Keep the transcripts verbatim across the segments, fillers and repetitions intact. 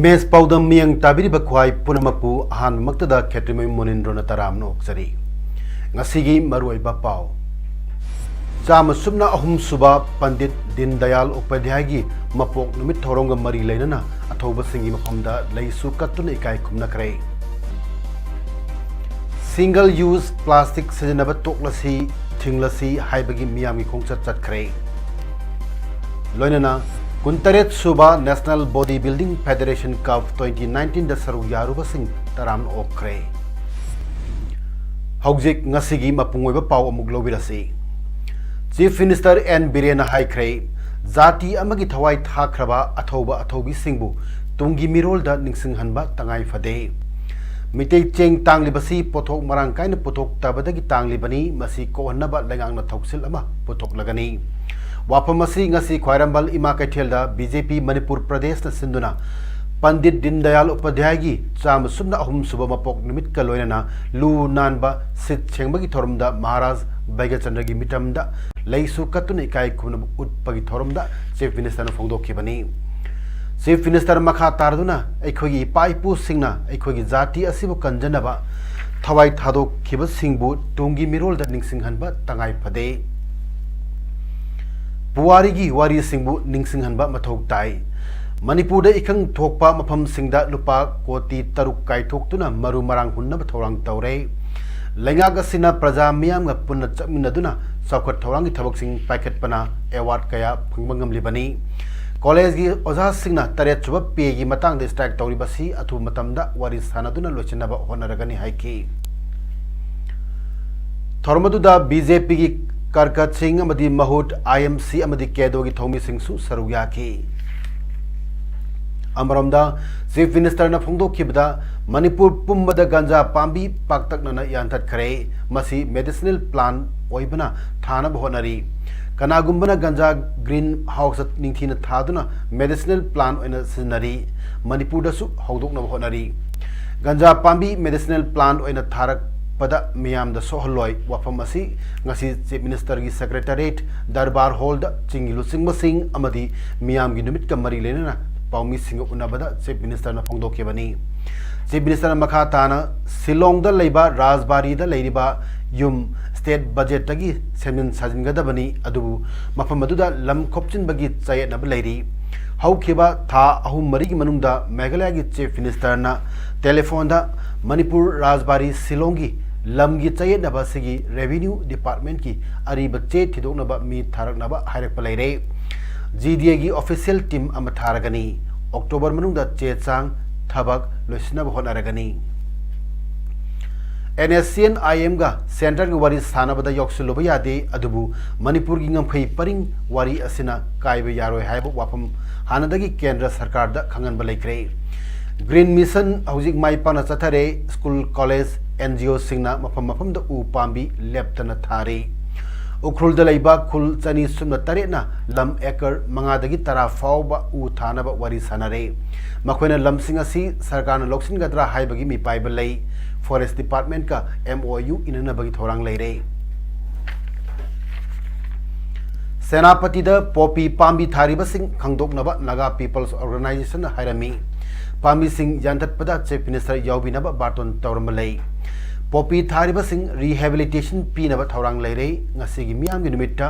Image ꯄꯥꯎꯗꯝ ꯃꯤꯌꯦꯡ ꯇꯥꯕꯤꯔꯤꯕ ꯈ꯭ꯋꯥꯏ ꯄꯨꯝꯅꯃꯛꯄꯨ ꯑꯍꯥꯟꯕꯃꯛꯇꯗ ꯈꯦꯇ꯭ꯔꯤꯃꯌꯨꯝ ꯃꯣꯅꯤꯟꯗ꯭ꯔꯣꯅ ꯇꯔꯥꯝꯅ ꯑꯣꯛꯆꯔꯤ꯫ ꯉꯁꯤꯒꯤ ꯃꯔꯨꯑꯣꯏꯕ ꯄꯥꯎ꯫ ꯆꯥꯝꯃ ꯁꯨꯞꯅ ꯑꯍꯨꯝ ꯁꯨꯕ ꯄꯟꯗꯤꯠ ꯗꯤꯟ ꯗꯌꯥꯜ ꯎꯄꯥꯙ꯭ꯌꯥꯌꯒꯤ ꯃꯄꯣꯛ ꯅꯨꯃꯤꯠ ꯊꯧꯔꯝꯒ ꯃꯔꯤ ꯂꯩꯅꯅ ꯑꯊꯧꯕꯁꯤꯡꯒꯤ ꯃꯐꯝꯗ ꯂꯩꯁꯨ ꯀꯠꯇꯨꯅ ꯏꯀꯥꯏ ꯈꯨꯝꯅꯈ꯭ꯔꯦ꯫ Single use plastic ꯁꯤꯖꯤꯟꯅꯕ ꯇꯣꯛꯂꯁꯤ, ꯊꯤꯡꯂꯁꯤ ꯍꯥꯏꯕꯒꯤ ꯃꯤꯌꯥꯝꯒꯤ ꯈꯣꯡꯆꯠ ꯆꯠꯈ꯭ꯔꯦ꯫ ꯂꯣꯏꯅꯅ ꯀꯨꯟꯇꯔꯦꯠ ꯁꯨꯕ National Body Building Federation Cup twenty nineteenꯗ ꯁꯔꯨꯛ ꯌꯥꯔꯨꯕꯁꯤꯡ ꯇꯔꯥꯝꯅ ꯑꯣꯛꯈ꯭ꯔꯦ꯫ ꯍꯧꯖꯤꯛ ꯉꯁꯤꯒꯤ ꯃꯄꯨꯡ ꯑꯣꯏꯕ ꯄꯥꯎ ꯑꯃꯨꯛ ꯂꯧꯕꯤꯔꯁꯤ꯫ Chief Minister ꯑꯦꯟ ꯕꯤꯔꯦꯟꯅ ꯍꯥꯏꯈ꯭ꯔꯦ, ꯖꯥꯇꯤ ꯑꯃꯒꯤ ꯊꯋꯥꯏ ꯊꯥꯈ꯭ꯔꯕ ꯑꯊꯧꯕ ꯑꯊꯧꯕꯤꯁꯤꯡꯕꯨ ꯇꯨꯡꯒꯤ ꯃꯤꯔꯣꯜꯗ ꯅꯤꯡꯁꯤꯡꯍꯟꯕ ꯇꯉꯥꯏ ꯐꯗꯦ꯫ ꯃꯤꯇꯩ ꯆꯦꯡ ꯇꯥꯡꯂꯤꯕꯁꯤ ꯄꯣꯠꯊꯣꯛ ꯃꯔꯥꯡ ꯀꯥꯏꯅ ꯄꯨꯊꯣꯛꯇꯕꯗꯒꯤ ꯇꯥꯡꯂꯤꯕꯅꯤ, ꯃꯁꯤ ꯀꯣꯛꯍꯟꯅꯕ ꯂꯩꯉꯥꯛꯅ ꯊꯧꯁꯤꯜ ꯑꯃ ꯄꯨꯊꯣꯛꯂꯒꯅꯤ꯫ ꯋꯥꯐꯝ ꯑꯁꯤ ꯉꯁꯤ ꯈ꯭ꯋꯥꯏꯔꯝꯕꯟ ꯏꯃꯥ ꯀꯩꯊꯦꯜꯗ BJP ꯃꯅꯤꯄꯨꯔ ꯄ꯭ꯔꯗꯦꯁꯅ ꯁꯤꯟꯗꯨꯅ ꯄꯟꯗꯤꯠ ꯗꯤꯟ ꯗꯌꯥꯜ ꯎꯄꯥꯙ꯭ꯌꯥꯌꯒꯤ ꯆꯥꯝꯃ ꯁꯨꯞꯅ ꯑꯍꯨꯝ ꯁꯨꯕ ꯃꯄꯣꯛ ꯅꯨꯃꯤꯠꯀ ꯂꯣꯏꯅꯅ ꯂꯨ ꯅꯥꯟꯕ ꯁꯤꯠ ꯁꯦꯡꯕꯒꯤ ꯊꯧꯔꯝꯗ ꯃꯍꯥꯔꯥꯖ ꯚꯩꯒ꯭ꯌꯆꯟꯗ꯭ꯔꯒꯤ ꯃꯤꯇꯝꯗ ꯂꯩꯁꯨ ꯀꯠꯇꯨꯅ ꯏꯀꯥꯏ ꯈꯨꯝꯅꯕ ꯎꯠꯄꯒꯤ ꯊꯧꯔꯝꯗ Chief Ministerꯅ ꯐꯣꯡꯗꯣꯛꯈꯤꯕꯅꯤ꯫ Chief Minister ꯃꯈꯥ ꯇꯥꯔꯗꯨꯅ ꯑꯩꯈꯣꯏꯒꯤ ꯏꯄꯥ ꯏꯄꯨꯁꯤꯡꯅ ꯑꯩꯈꯣꯏꯒꯤ ꯖꯥꯇꯤ ꯑꯁꯤꯕꯨ ꯀꯟꯖꯅꯕ ꯊꯋꯥꯏ ꯊꯥꯗꯣꯛꯈꯤꯕꯁꯤꯡꯕꯨ ꯇꯨꯡꯒꯤ ꯃꯤꯔꯣꯜꯗ ꯅꯤꯡꯁꯤꯡꯍꯟꯕ ꯇꯉꯥꯏ ꯐꯗꯦ꯫ ꯄꯨꯋꯥꯔꯤꯒꯤ ꯋꯥꯔꯤꯁꯤꯡꯕꯨ ꯅꯤꯡꯁꯤꯡꯍꯟꯕ ꯃꯊꯧ ꯇꯥꯏ꯫ ꯃꯅꯤꯄꯨꯔꯗ ꯏꯀꯪ ꯊꯣꯛꯄ ꯃꯐꯝꯁꯤꯡꯗ ꯂꯨꯄꯥ ꯀꯣꯇꯤ ꯇꯔꯨꯛ ꯀꯥꯏꯊꯣꯛꯇꯨꯅ ꯃꯔꯨ ꯃꯔꯥꯡ ꯍꯨꯟꯅꯕ ꯊꯧꯔꯥꯡ ꯇꯧꯔꯦ꯫ ꯂꯩꯉꯥꯛ ꯑꯁꯤꯅ ꯄ꯭ꯔꯖꯥ ꯃꯤꯌꯥꯝꯒ ꯄꯨꯟꯅ ꯆꯠꯃꯤꯟꯅꯗꯨꯅ ꯆꯥꯎꯈꯠ ꯊꯧꯔꯥꯡꯒꯤ ꯊꯕꯛꯁꯤꯡ ꯄꯥꯏꯈꯠꯄꯅ award ꯀꯌꯥ ꯐꯪꯕ ꯉꯝꯂꯤꯕꯅꯤ꯫ ꯀꯣꯂꯦꯖꯒꯤ ꯑꯣꯖꯥꯁꯤꯡꯅ ꯇꯔꯦꯠ ꯁꯨꯕ payꯒꯤ ꯃꯇꯥꯡꯗ strike ꯇꯧꯔꯤꯕꯁꯤ ꯑꯊꯨꯕ ꯃꯇꯝꯗ ꯋꯥꯔꯤ ꯁꯥꯟꯅꯗꯨꯅ ꯂꯣꯏꯁꯤꯟꯅꯕ ꯍꯣꯠꯅꯔꯒꯅꯤ ꯍꯥꯏꯈꯤ꯫ ꯊꯧꯔꯝ ꯑꯗꯨꯗ BJPꯒꯤ ꯀꯔꯀꯠ ꯁꯤꯡ ꯑꯃꯗꯤ ꯃꯍꯨꯠ, IMC ꯑꯃꯗꯤ ꯀꯦꯗꯣꯒꯤ ꯊꯧꯃꯤꯁꯤꯡꯁꯨ ꯁꯔꯨꯛ ꯌꯥꯈꯤ꯫ ꯑꯃꯔꯣꯝꯗ, Chief Minister ꯅ ꯐꯣꯡꯗꯣꯛꯈꯤꯕꯗ, ꯃꯅꯤꯄꯨꯔ ꯄꯨꯝꯕꯗ ꯒꯟꯖꯥ ꯄꯥꯝꯕꯤ ꯄꯥꯛꯇꯛꯅꯅ ꯌꯥꯟꯊꯠꯈ꯭ꯔꯦ꯫ ꯃꯁꯤ medicinal plant ꯑꯣꯏꯕꯅ ꯊꯥꯅꯕ ꯍꯣꯠꯅꯔꯤ꯫ ꯀꯅꯥꯒꯨꯝꯕꯅ ꯒꯟꯖꯥ green house ꯗ ꯅꯤꯡꯊꯤꯅ ꯊꯥꯗꯨꯅ medicinal plant ꯑꯣꯏꯅ ꯁꯤꯖꯤꯟꯅꯔꯤ꯫ ꯃꯅꯤꯄꯨꯔꯗꯁꯨ ꯍꯧꯗꯣꯛꯅꯕ ꯍꯣꯠꯅꯔꯤ꯫ ꯒꯟꯖꯥ ꯄꯥꯝꯕꯤ medicinal plant ꯑꯣꯏꯅ ꯊꯥꯔꯛꯄꯗ ꯃꯤꯌꯥꯝꯗ ꯁꯣꯛꯍꯜꯂꯣꯏ꯫ ꯋꯥꯐꯝ ꯑꯁꯤ ꯉꯁꯤ Chief Minister ꯒꯤ Secretariat, Darbar Hall ꯗ ꯆꯤꯡꯒꯤ ꯂꯨꯆꯤꯡꯕꯁꯤꯡ ꯑꯃꯗꯤ ꯃꯤꯌꯥꯝꯒꯤ ꯅꯨꯃꯤꯠꯀ ꯃꯔꯤ ꯂꯩꯅꯅ ꯄꯥꯎꯃꯤꯁꯤꯡꯒ ꯎꯅꯕꯗ Chief Minister ꯅ ꯐꯣꯡꯗꯣꯛꯈꯤꯕꯅꯤ꯫ Chief Minister ꯅ ꯃꯈꯥ ꯇꯥꯅ, ꯁꯤꯂꯣꯡꯗ ꯂꯩꯕ ꯔꯥꯖꯕꯥꯔꯤꯗ ꯂꯩꯔꯤꯕ ꯌꯨꯝ state budget ꯇꯒꯤ ꯁꯦꯝꯖꯤꯟ ꯁꯥꯖꯤꯟꯒꯗꯕꯅꯤ, ꯑꯗꯨꯕꯨ ꯃꯐꯝ ꯑꯗꯨꯗ ꯂꯝ ꯈꯣꯞꯆꯤꯟꯕꯒꯤ ꯆꯌꯦꯠꯅꯕ ꯂꯩꯔꯤ꯫ ꯍꯧꯈꯤꯕ ꯊꯥ ꯑꯍꯨꯝ ꯃꯔꯤꯒꯤ ꯃꯅꯨꯡꯗ ꯃꯦꯘꯥꯂꯌꯒꯤ Chief Minister ꯅ telephone ꯗ ꯃꯅꯤꯄꯨꯔ ꯔꯥꯖꯕꯥꯔꯤ ꯁꯤꯂꯣꯡꯒꯤ ꯂꯝꯒꯤ ꯆꯌꯦꯠꯅꯕ ꯑꯁꯤꯒꯤ Revenue Department ꯀꯤ ꯑꯔꯤꯕ ꯆꯦ ꯊꯤꯗꯣꯛꯅꯕ ꯃꯤ ꯊꯥꯔꯛꯅꯕ ꯍꯥꯏꯔꯛꯄ ꯂꯩꯔꯦ꯫ G D A ꯒꯤ official team ꯑꯃ ꯊꯥꯔꯒꯅꯤ꯫ October ꯃꯅꯨꯡꯗ ꯆꯦ ꯆꯥꯡ ꯊꯕꯛ ꯂꯣꯏꯁꯤꯟꯅꯕ ꯍꯣꯠꯅꯔꯒꯅꯤ꯫ N S C N I M ꯒ centre ꯒꯤ ꯋꯥꯔꯤ ꯁꯥꯟꯅꯕꯗ ꯌꯥꯎꯁꯤꯜꯂꯨꯕ ꯌꯥꯗꯦ, ꯑꯗꯨꯕꯨ ꯃꯅꯤꯄꯨꯔꯒꯤ ꯉꯝꯈꯩ ꯄꯔꯤꯡ ꯋꯥꯔꯤ ꯑꯁꯤꯅ ꯀꯥꯏꯕ ꯌꯥꯔꯣꯏ ꯍꯥꯏꯕ ꯋꯥꯐꯝ ꯍꯥꯟꯅꯗꯒꯤ ꯀꯦꯟꯗ꯭ꯔ ꯁꯔꯀꯥꯔꯗ ꯈꯪꯍꯟꯕ ꯂꯩꯈ꯭ꯔꯦ꯫ Green Mission ꯍꯧꯖꯤꯛ ꯃꯥꯏ ꯄꯥꯛꯅ ꯆꯠꯊꯔꯦ꯫ School, college, N G O ꯁꯤꯡꯅ ꯃꯐꯝ ꯃꯐꯝꯗ ꯎ ꯄꯥꯝꯕꯤ ꯂꯦꯞꯇꯅ ꯊꯥꯔꯤ꯫ ꯎꯈ꯭ꯔꯨꯜꯗ ꯂꯩꯕ ꯈꯨꯜ ꯆꯅꯤ ꯁꯨꯞꯅ ꯇꯔꯦꯠꯅ ꯂꯝ acre ꯃꯉꯥꯗꯒꯤ ꯇꯔꯥ ꯐꯥꯎꯕ ꯎ ꯊꯥꯅꯕ ꯋꯥꯔꯤ ꯁꯥꯟꯅꯔꯦ꯫ ꯃꯈꯣꯏꯅ ꯂꯝꯁꯤꯡ ꯑꯁꯤ ꯁꯔꯀꯥꯔꯅ ꯂꯧꯁꯤꯟꯒꯗ꯭ꯔꯥ ꯍꯥꯏꯕꯒꯤ ꯃꯤꯄꯥꯏꯕ ꯂꯩ꯫ Forest Department ꯀ M O U ꯏꯅꯅꯕꯒꯤ ꯊꯧꯔꯥꯡ ꯂꯩꯔꯦ꯫ ꯁꯦꯅꯥꯄꯇꯤꯗ ꯄꯣꯄꯤ ꯄꯥꯝꯕꯤ ꯊꯥꯔꯤꯕꯁꯤꯡ ꯈꯪꯗꯣꯛꯅꯕ Naga People's Organization ꯅ ꯍꯥꯏꯔꯝꯃꯤ꯫ ꯄꯥꯝꯕꯤꯁꯤꯡ ꯌꯥꯟꯊꯠꯄꯗ Chief Minister ꯌꯥꯎꯕꯤꯅꯕ ꯕꯥꯔꯇꯣꯟ ꯇꯧꯔꯝꯕ ꯂꯩ꯫ ꯄꯣꯄꯤ ꯊꯥꯔꯤꯕꯁꯤꯡ rehabilitation ꯄꯤꯅꯕ ꯊꯧꯔꯥꯡ ꯂꯩꯔꯦ꯫ ꯉꯁꯤꯒꯤ ꯃꯤꯌꯥꯝꯒꯤ ꯅꯨꯃꯤꯠꯇ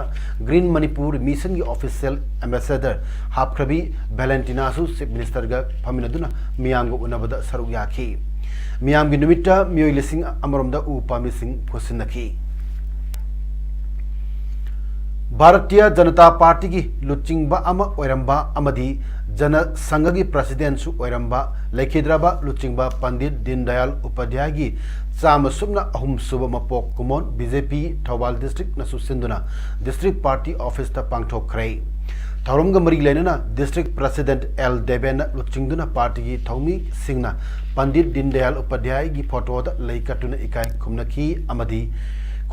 Green Manipur Mission ꯒꯤ official ambassador ꯍꯥꯞꯈ꯭ꯔꯕꯤ ꯚꯦꯂꯦꯟꯇꯤꯅꯥꯁꯨ Chief Minister ꯒ ꯐꯝꯃꯤꯟꯅꯗꯨꯅ ꯃꯤꯌꯥꯝꯒ ꯎꯅꯕꯗ ꯁꯔꯨꯛ ꯌꯥꯈꯤ꯫ ꯃꯤꯌꯥꯝꯒꯤ ꯅꯨꯃꯤꯠꯇ ꯃꯤꯑꯣꯏ ꯂꯤꯁꯤꯡ ꯑꯃꯔꯣꯝꯗ ꯎ ꯄꯥꯝꯕꯤꯁꯤꯡ ꯄꯨꯁꯤꯟꯅꯈꯤ꯫ ꯚꯥꯔꯇꯤꯌ ꯖꯅꯇꯥ ꯄꯥꯔꯇꯤꯒꯤ ꯂꯨꯆꯤꯡꯕ ꯑꯃ ꯑꯣꯏꯔꯝꯕ ꯑꯃꯗꯤ ꯖꯅ ꯁꯪꯘꯒꯤ President ꯁꯨ ꯑꯣꯏꯔꯝꯕ ꯂꯩꯈꯤꯗ꯭ꯔꯕ ꯂꯨꯆꯤꯡꯕ ꯄꯟꯗꯤꯠ ꯗꯤꯟ ꯗꯌꯥꯜ ꯎꯄꯥꯙ꯭ꯌꯥꯌꯒꯤ ꯆꯥꯝꯃ ꯁꯨꯞꯅ ꯑꯍꯨꯝ ꯁꯨꯕ ꯃꯄꯣꯛ ꯀꯨꯝꯑꯣꯟ B J P Thoubal district ꯅꯁꯨ ꯁꯤꯟꯗꯨꯅ district party office ꯇ ꯄꯥꯡꯊꯣꯛꯈ꯭ꯔꯦ꯫ ꯊꯧꯔꯝꯒ ꯃꯔꯤ ꯂꯩꯅꯅ district president L ꯗꯦꯕꯦꯟꯅ ꯂꯨꯆꯤꯡꯗꯨꯅ partyꯒꯤ ꯊꯧꯃꯤꯁꯤꯡꯅ ꯄꯟꯗꯤꯠ ꯗꯤꯟꯗꯌꯥꯜ ꯎꯄꯥꯙ꯭ꯌꯥꯌꯒꯤ photoꯗ ꯂꯩ ꯀꯠꯇꯨꯅ ꯏꯀꯥꯏ ꯈꯨꯝꯅꯈꯤ ꯑꯃꯗꯤ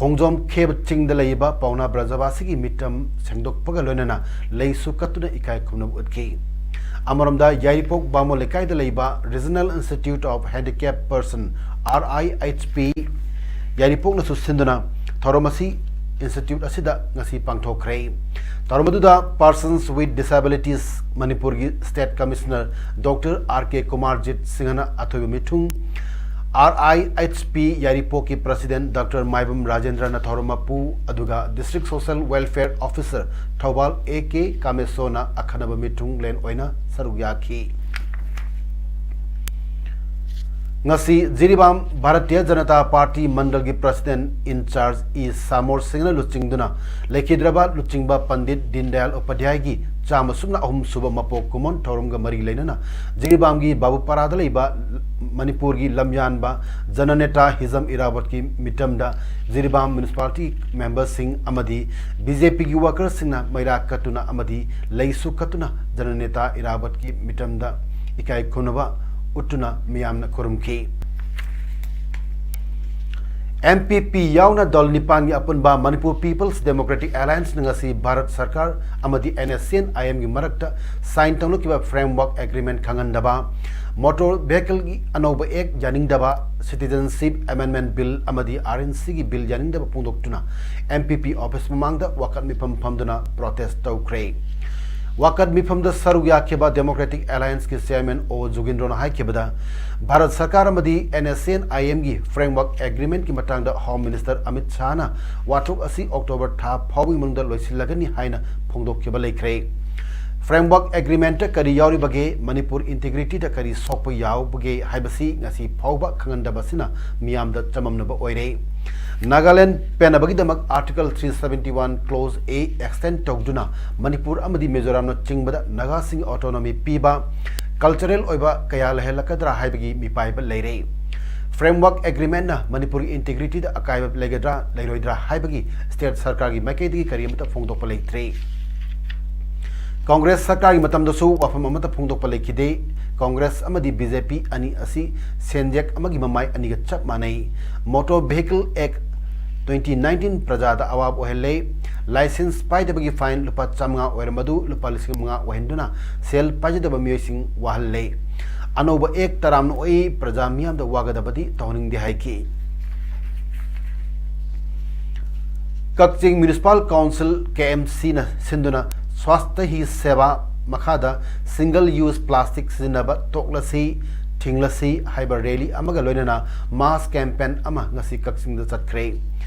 ꯈꯣꯡꯖꯣꯝ ꯈꯦꯕ ꯆꯤꯡꯗ ꯂꯩꯕ ꯄꯥꯎꯅꯥ ꯕ꯭ꯔꯖꯕꯥꯁꯤꯒꯤ ꯃꯤꯇꯝ ꯁꯦꯡꯗꯣꯛꯄꯒ ꯂꯣꯏꯅꯅ ꯂꯩꯁꯨ ꯀꯠꯇꯨꯅ ꯏꯀꯥꯏ ꯈꯨꯝꯅꯕ ꯎꯠꯈꯤ꯫ ꯑꯃꯔꯣꯝꯗ ꯌꯥꯏꯔꯤꯄꯣꯛ ꯕꯥꯃꯣꯟ ꯂꯩꯀꯥꯏꯗ ꯂꯩꯕ Regional Institute of Handicap Person, R I H P, ꯌꯥꯏꯔꯤꯄꯣꯛꯅꯁꯨ ꯁꯤꯟꯗꯨꯅ ꯊꯧꯔꯝ ꯑꯁꯤ institute ꯑꯁꯤꯗ ꯉꯁꯤ ꯄꯥꯡꯊꯣꯛꯈ꯭ꯔꯦ꯫ ꯊꯧꯔꯝ ꯑꯗꯨꯗ Persons with Disabilities ꯃꯅꯤꯄꯨꯔꯒꯤ state commissioner Doctor R K Kumarjit ꯁꯤꯡꯍꯅ ꯑꯊꯣꯏꯕ ꯃꯤꯊꯨꯡ, R I H P ꯌꯥꯏꯔꯤꯄꯣꯛꯀꯤ president Doctor ꯃꯥꯏꯕꯝ ꯔꯥꯖꯦꯟꯗ꯭ꯔꯅ ꯊꯧꯔꯝ ꯃꯄꯨ, ꯑꯗꯨꯒ district social welfare officer Thoubal A K ꯀꯥꯃꯦꯁꯣꯅ ꯑꯈꯟꯅꯕ ꯃꯤꯊꯨꯡꯂꯦꯟ ꯑꯣꯏꯅ ꯁꯔꯨꯛ ꯌꯥꯈꯤ꯫ ꯉꯁꯤ ꯖꯤꯔꯤꯕꯥꯝ ꯚꯥꯔꯇꯤꯌ ꯖꯅꯇꯥ ꯄꯥꯔꯇꯤ ꯃꯟꯗꯜꯒꯤ president in charge E Samor ꯁꯤꯡꯅ ꯂꯨꯆꯤꯡꯗꯨꯅ ꯂꯩꯈꯤꯗ꯭ꯔꯕ ꯂꯨꯆꯤꯡꯕ ꯄꯟꯗꯤꯠ ꯗꯤꯟꯗꯌꯥꯜ ꯎꯄꯥꯙ꯭ꯌꯥꯌꯒꯤ ꯆꯥꯝꯃ ꯁꯨꯞꯅ ꯑꯍꯨꯝ ꯁꯨꯕ ꯃꯄꯣꯛ ꯀꯨꯝꯑꯣꯟ ꯊꯧꯔꯝꯒ ꯃꯔꯤ ꯂꯩꯅꯅ ꯖꯤꯔꯤꯕꯥꯝꯒꯤ ꯕꯥꯕꯨꯄꯥꯔꯥꯗ ꯂꯩꯕ ꯃꯅꯤꯄꯨꯔꯒꯤ ꯂꯝꯌꯥꯟꯕ ꯖꯅꯅꯦꯇꯥ ꯍꯤꯖꯝ ꯏꯔꯥꯕꯠꯀꯤ ꯃꯤꯇꯝꯗ ꯖꯤꯔꯤꯕꯥꯝ municipality memberꯁꯤꯡ ꯑꯃꯗꯤ BJPꯒꯤ workerꯁꯤꯡꯅ ꯃꯩꯔꯥ ꯀꯠꯇꯨꯅ ꯑꯃꯗꯤ ꯂꯩꯁꯨ ꯀꯠꯇꯨꯅ ꯖꯅꯅꯦꯇꯥ ꯏꯔꯥꯕꯠꯀꯤ ꯃꯤꯇꯝꯗ ꯏꯀꯥꯏ ꯈꯨꯝꯅꯕ ꯎꯠꯇꯨꯅ ꯃꯤꯌꯥꯝꯅ ꯈꯨꯔꯨꯝꯈꯤ꯫ MPP ꯌꯥꯎꯅ ꯗꯜ ꯅꯤꯄꯥꯟꯒꯤ ꯑꯄꯨꯟꯕ Manipur People's Democratic Allianceꯅ ꯉꯁꯤ ꯚꯥꯔꯠ ꯁꯔꯀꯥꯔ ꯑꯃꯗꯤ NSCN-IMꯒꯤ ꯃꯔꯛꯇ sign ꯇꯧꯅꯈꯤꯕ framework agreement ꯈꯪꯍꯟꯗꯕ, motor vehicleꯒꯤ ꯑꯅꯧꯕ act ꯌꯥꯅꯤꯡꯗꯕ, Citizenship Amendment Bill ꯑꯃꯗꯤ RNCꯒꯤ bill ꯌꯥꯅꯤꯡꯗꯕ ꯐꯣꯡꯗꯣꯛꯇꯨꯅ MPP office ꯃꯃꯥꯡꯗ ꯋꯥꯀꯠ ꯃꯤꯐꯝ ꯐꯝꯗꯨꯅ protest ꯇꯧꯈ꯭ꯔꯦ꯫ ꯋꯥꯀꯠ ꯃꯤꯐꯝꯗ ꯁꯔꯨꯛ ꯌꯥꯈꯤꯕ Democratic Allianceꯀꯤ chairman ꯑꯣ ꯖꯨꯒꯤꯟꯗ꯭ꯔꯣꯅ ꯍꯥꯏꯈꯤꯕꯗ, ꯚꯥꯔꯠ ꯁꯔꯀꯥꯔ ꯑꯃꯗꯤ NSCN-IMꯒꯤ framework agreementꯀꯤ ꯃꯇꯥꯡꯗ Home Minister ꯑꯃꯤꯠ ꯁꯥꯍꯅ ꯋꯥꯊꯣꯛ ꯑꯁꯤ October ꯊꯥ ꯐꯥꯎꯕꯒꯤ ꯃꯅꯨꯡꯗ ꯂꯣꯏꯁꯤꯜꯂꯒꯅꯤ ꯍꯥꯏꯅ ꯐꯣꯡꯗꯣꯛꯈꯤꯕ ꯂꯩꯈ꯭ꯔꯦ꯫ Framework agreementꯇ ꯀꯔꯤ ꯌꯥꯎꯔꯤꯕꯒꯦ, ꯃꯅꯤꯄꯨꯔ integrityꯗ ꯀꯔꯤ ꯁꯣꯛꯄ ꯌꯥꯎꯕꯒꯦ ꯍꯥꯏꯕꯁꯤ ꯉꯁꯤ ꯐꯥꯎꯕ ꯈꯪꯍꯟꯗꯕꯁꯤꯅ ꯃꯤꯌꯥꯝꯗ ꯆꯃꯝꯅꯕ ꯑꯣꯏꯔꯦ꯫ Nagaland ꯄꯦꯟꯅꯕꯒꯤꯗꯃꯛ Article three seventy one Clause A extend ꯇꯧꯗꯨꯅ ꯃꯅꯤꯄꯨꯔ ꯑꯃꯗꯤ ꯃꯤꯖꯣꯔꯥꯝꯅ ꯆꯤꯡꯕꯗ ꯅꯥꯒꯥꯁꯤꯡ autonomy ꯄꯤꯕ cultural ꯑꯣꯏꯕ ꯀꯌꯥ ꯂꯩꯍꯜꯂꯛꯀꯗ꯭ꯔꯥ ꯍꯥꯏꯕꯒꯤ ꯃꯤꯄꯥꯏꯕ ꯂꯩꯔꯦ꯫ Framework agreementꯅ ꯃꯅꯤꯄꯨꯔꯒꯤ integrityꯗ ꯑꯀꯥꯏꯕ ꯂꯩꯒꯗ꯭ꯔꯥ ꯂꯩꯔꯣꯏꯗ꯭ꯔꯥ ꯍꯥꯏꯕꯒꯤ state ꯁꯔꯀꯥꯔꯒꯤ ꯃꯥꯏꯀꯩꯗꯒꯤ ꯀꯔꯤꯃꯠꯇ ꯐꯣꯡꯗꯣꯛꯄ ꯂꯩꯇ꯭ꯔꯤ꯫ ꯀꯣꯡꯒ꯭ꯔꯦꯁ ꯁꯔꯀꯥꯔꯒꯤ ꯃꯇꯝꯗꯁꯨ ꯋꯥꯐꯝ ꯑꯃꯠꯇ ꯐꯣꯡꯗꯣꯛꯄ ꯂꯩꯈꯤꯗꯦ꯫ ꯀꯣꯡꯒ꯭ꯔꯦꯁ ꯑꯃꯗꯤ ꯕꯤ ꯖꯦ ꯄꯤ ꯑꯅꯤ ꯑꯁꯤ ꯁꯦꯟꯌꯦꯛ ꯑꯃꯒꯤ ꯃꯃꯥꯏ ꯑꯅꯤꯒ ꯆꯞ ꯃꯥꯟꯅꯩ꯫ Motor Vehicle Act twenty nineteen ꯄ꯭ꯔꯖꯥꯗ ꯑꯋꯥꯕ ꯑꯣꯏꯍꯜꯂꯦ꯫ ꯂꯥꯏꯁꯦꯟꯁ ꯄꯥꯏꯗꯕꯒꯤ ꯐꯥꯏꯟ ꯂꯨꯄꯥ ꯆꯥꯃꯉꯥ ꯑꯣꯏꯔꯝꯕꯗꯨ ꯂꯨꯄꯥ ꯂꯤꯁꯤꯡ ꯃꯉꯥ ꯑꯣꯏꯍꯟꯗꯨꯅ ꯁꯦꯜ ꯄꯥꯏꯖꯗꯕ ꯃꯤꯑꯣꯏꯁꯤꯡ ꯋꯥꯍꯜꯂꯦ꯫ ꯑꯅꯧꯕ ꯑꯦꯛ ꯇꯔꯥꯝꯅ ꯑꯣꯏ ꯄ꯭ꯔꯖꯥ ꯃꯤꯌꯥꯝꯗ ꯋꯥꯒꯗꯕꯗꯤ ꯇꯧꯍꯟꯅꯤꯡꯗꯦ ꯍꯥꯏꯈꯤ꯫ ꯀꯛꯆꯤꯡ ꯃ꯭ꯌꯨꯅꯤꯁꯤꯄꯥꯜ ꯀꯥꯎꯟꯁꯤꯜ, ꯀꯦ ꯑꯦꯝ ꯁꯤꯅ ꯁꯤꯟꯗꯨꯅ ꯁ꯭ꯋꯥꯁꯇ ꯍꯤ ꯁꯦꯕꯥ ꯃꯈꯥꯗ Single Use Plastic ꯁꯤꯖꯤꯟꯅꯕ ꯇꯣꯛꯂꯁꯤ, ꯊꯤꯡꯂꯁꯤ ꯍꯥꯏꯕ ꯔꯦꯂꯤ ꯑꯃꯒ ꯂꯣꯏꯅꯅ ꯃꯥꯁ ꯀꯦꯝꯄꯦꯟ ꯑꯃ ꯉꯁꯤ ꯀꯛꯆꯤꯡꯗ ꯆꯠꯈ꯭ꯔꯦ꯫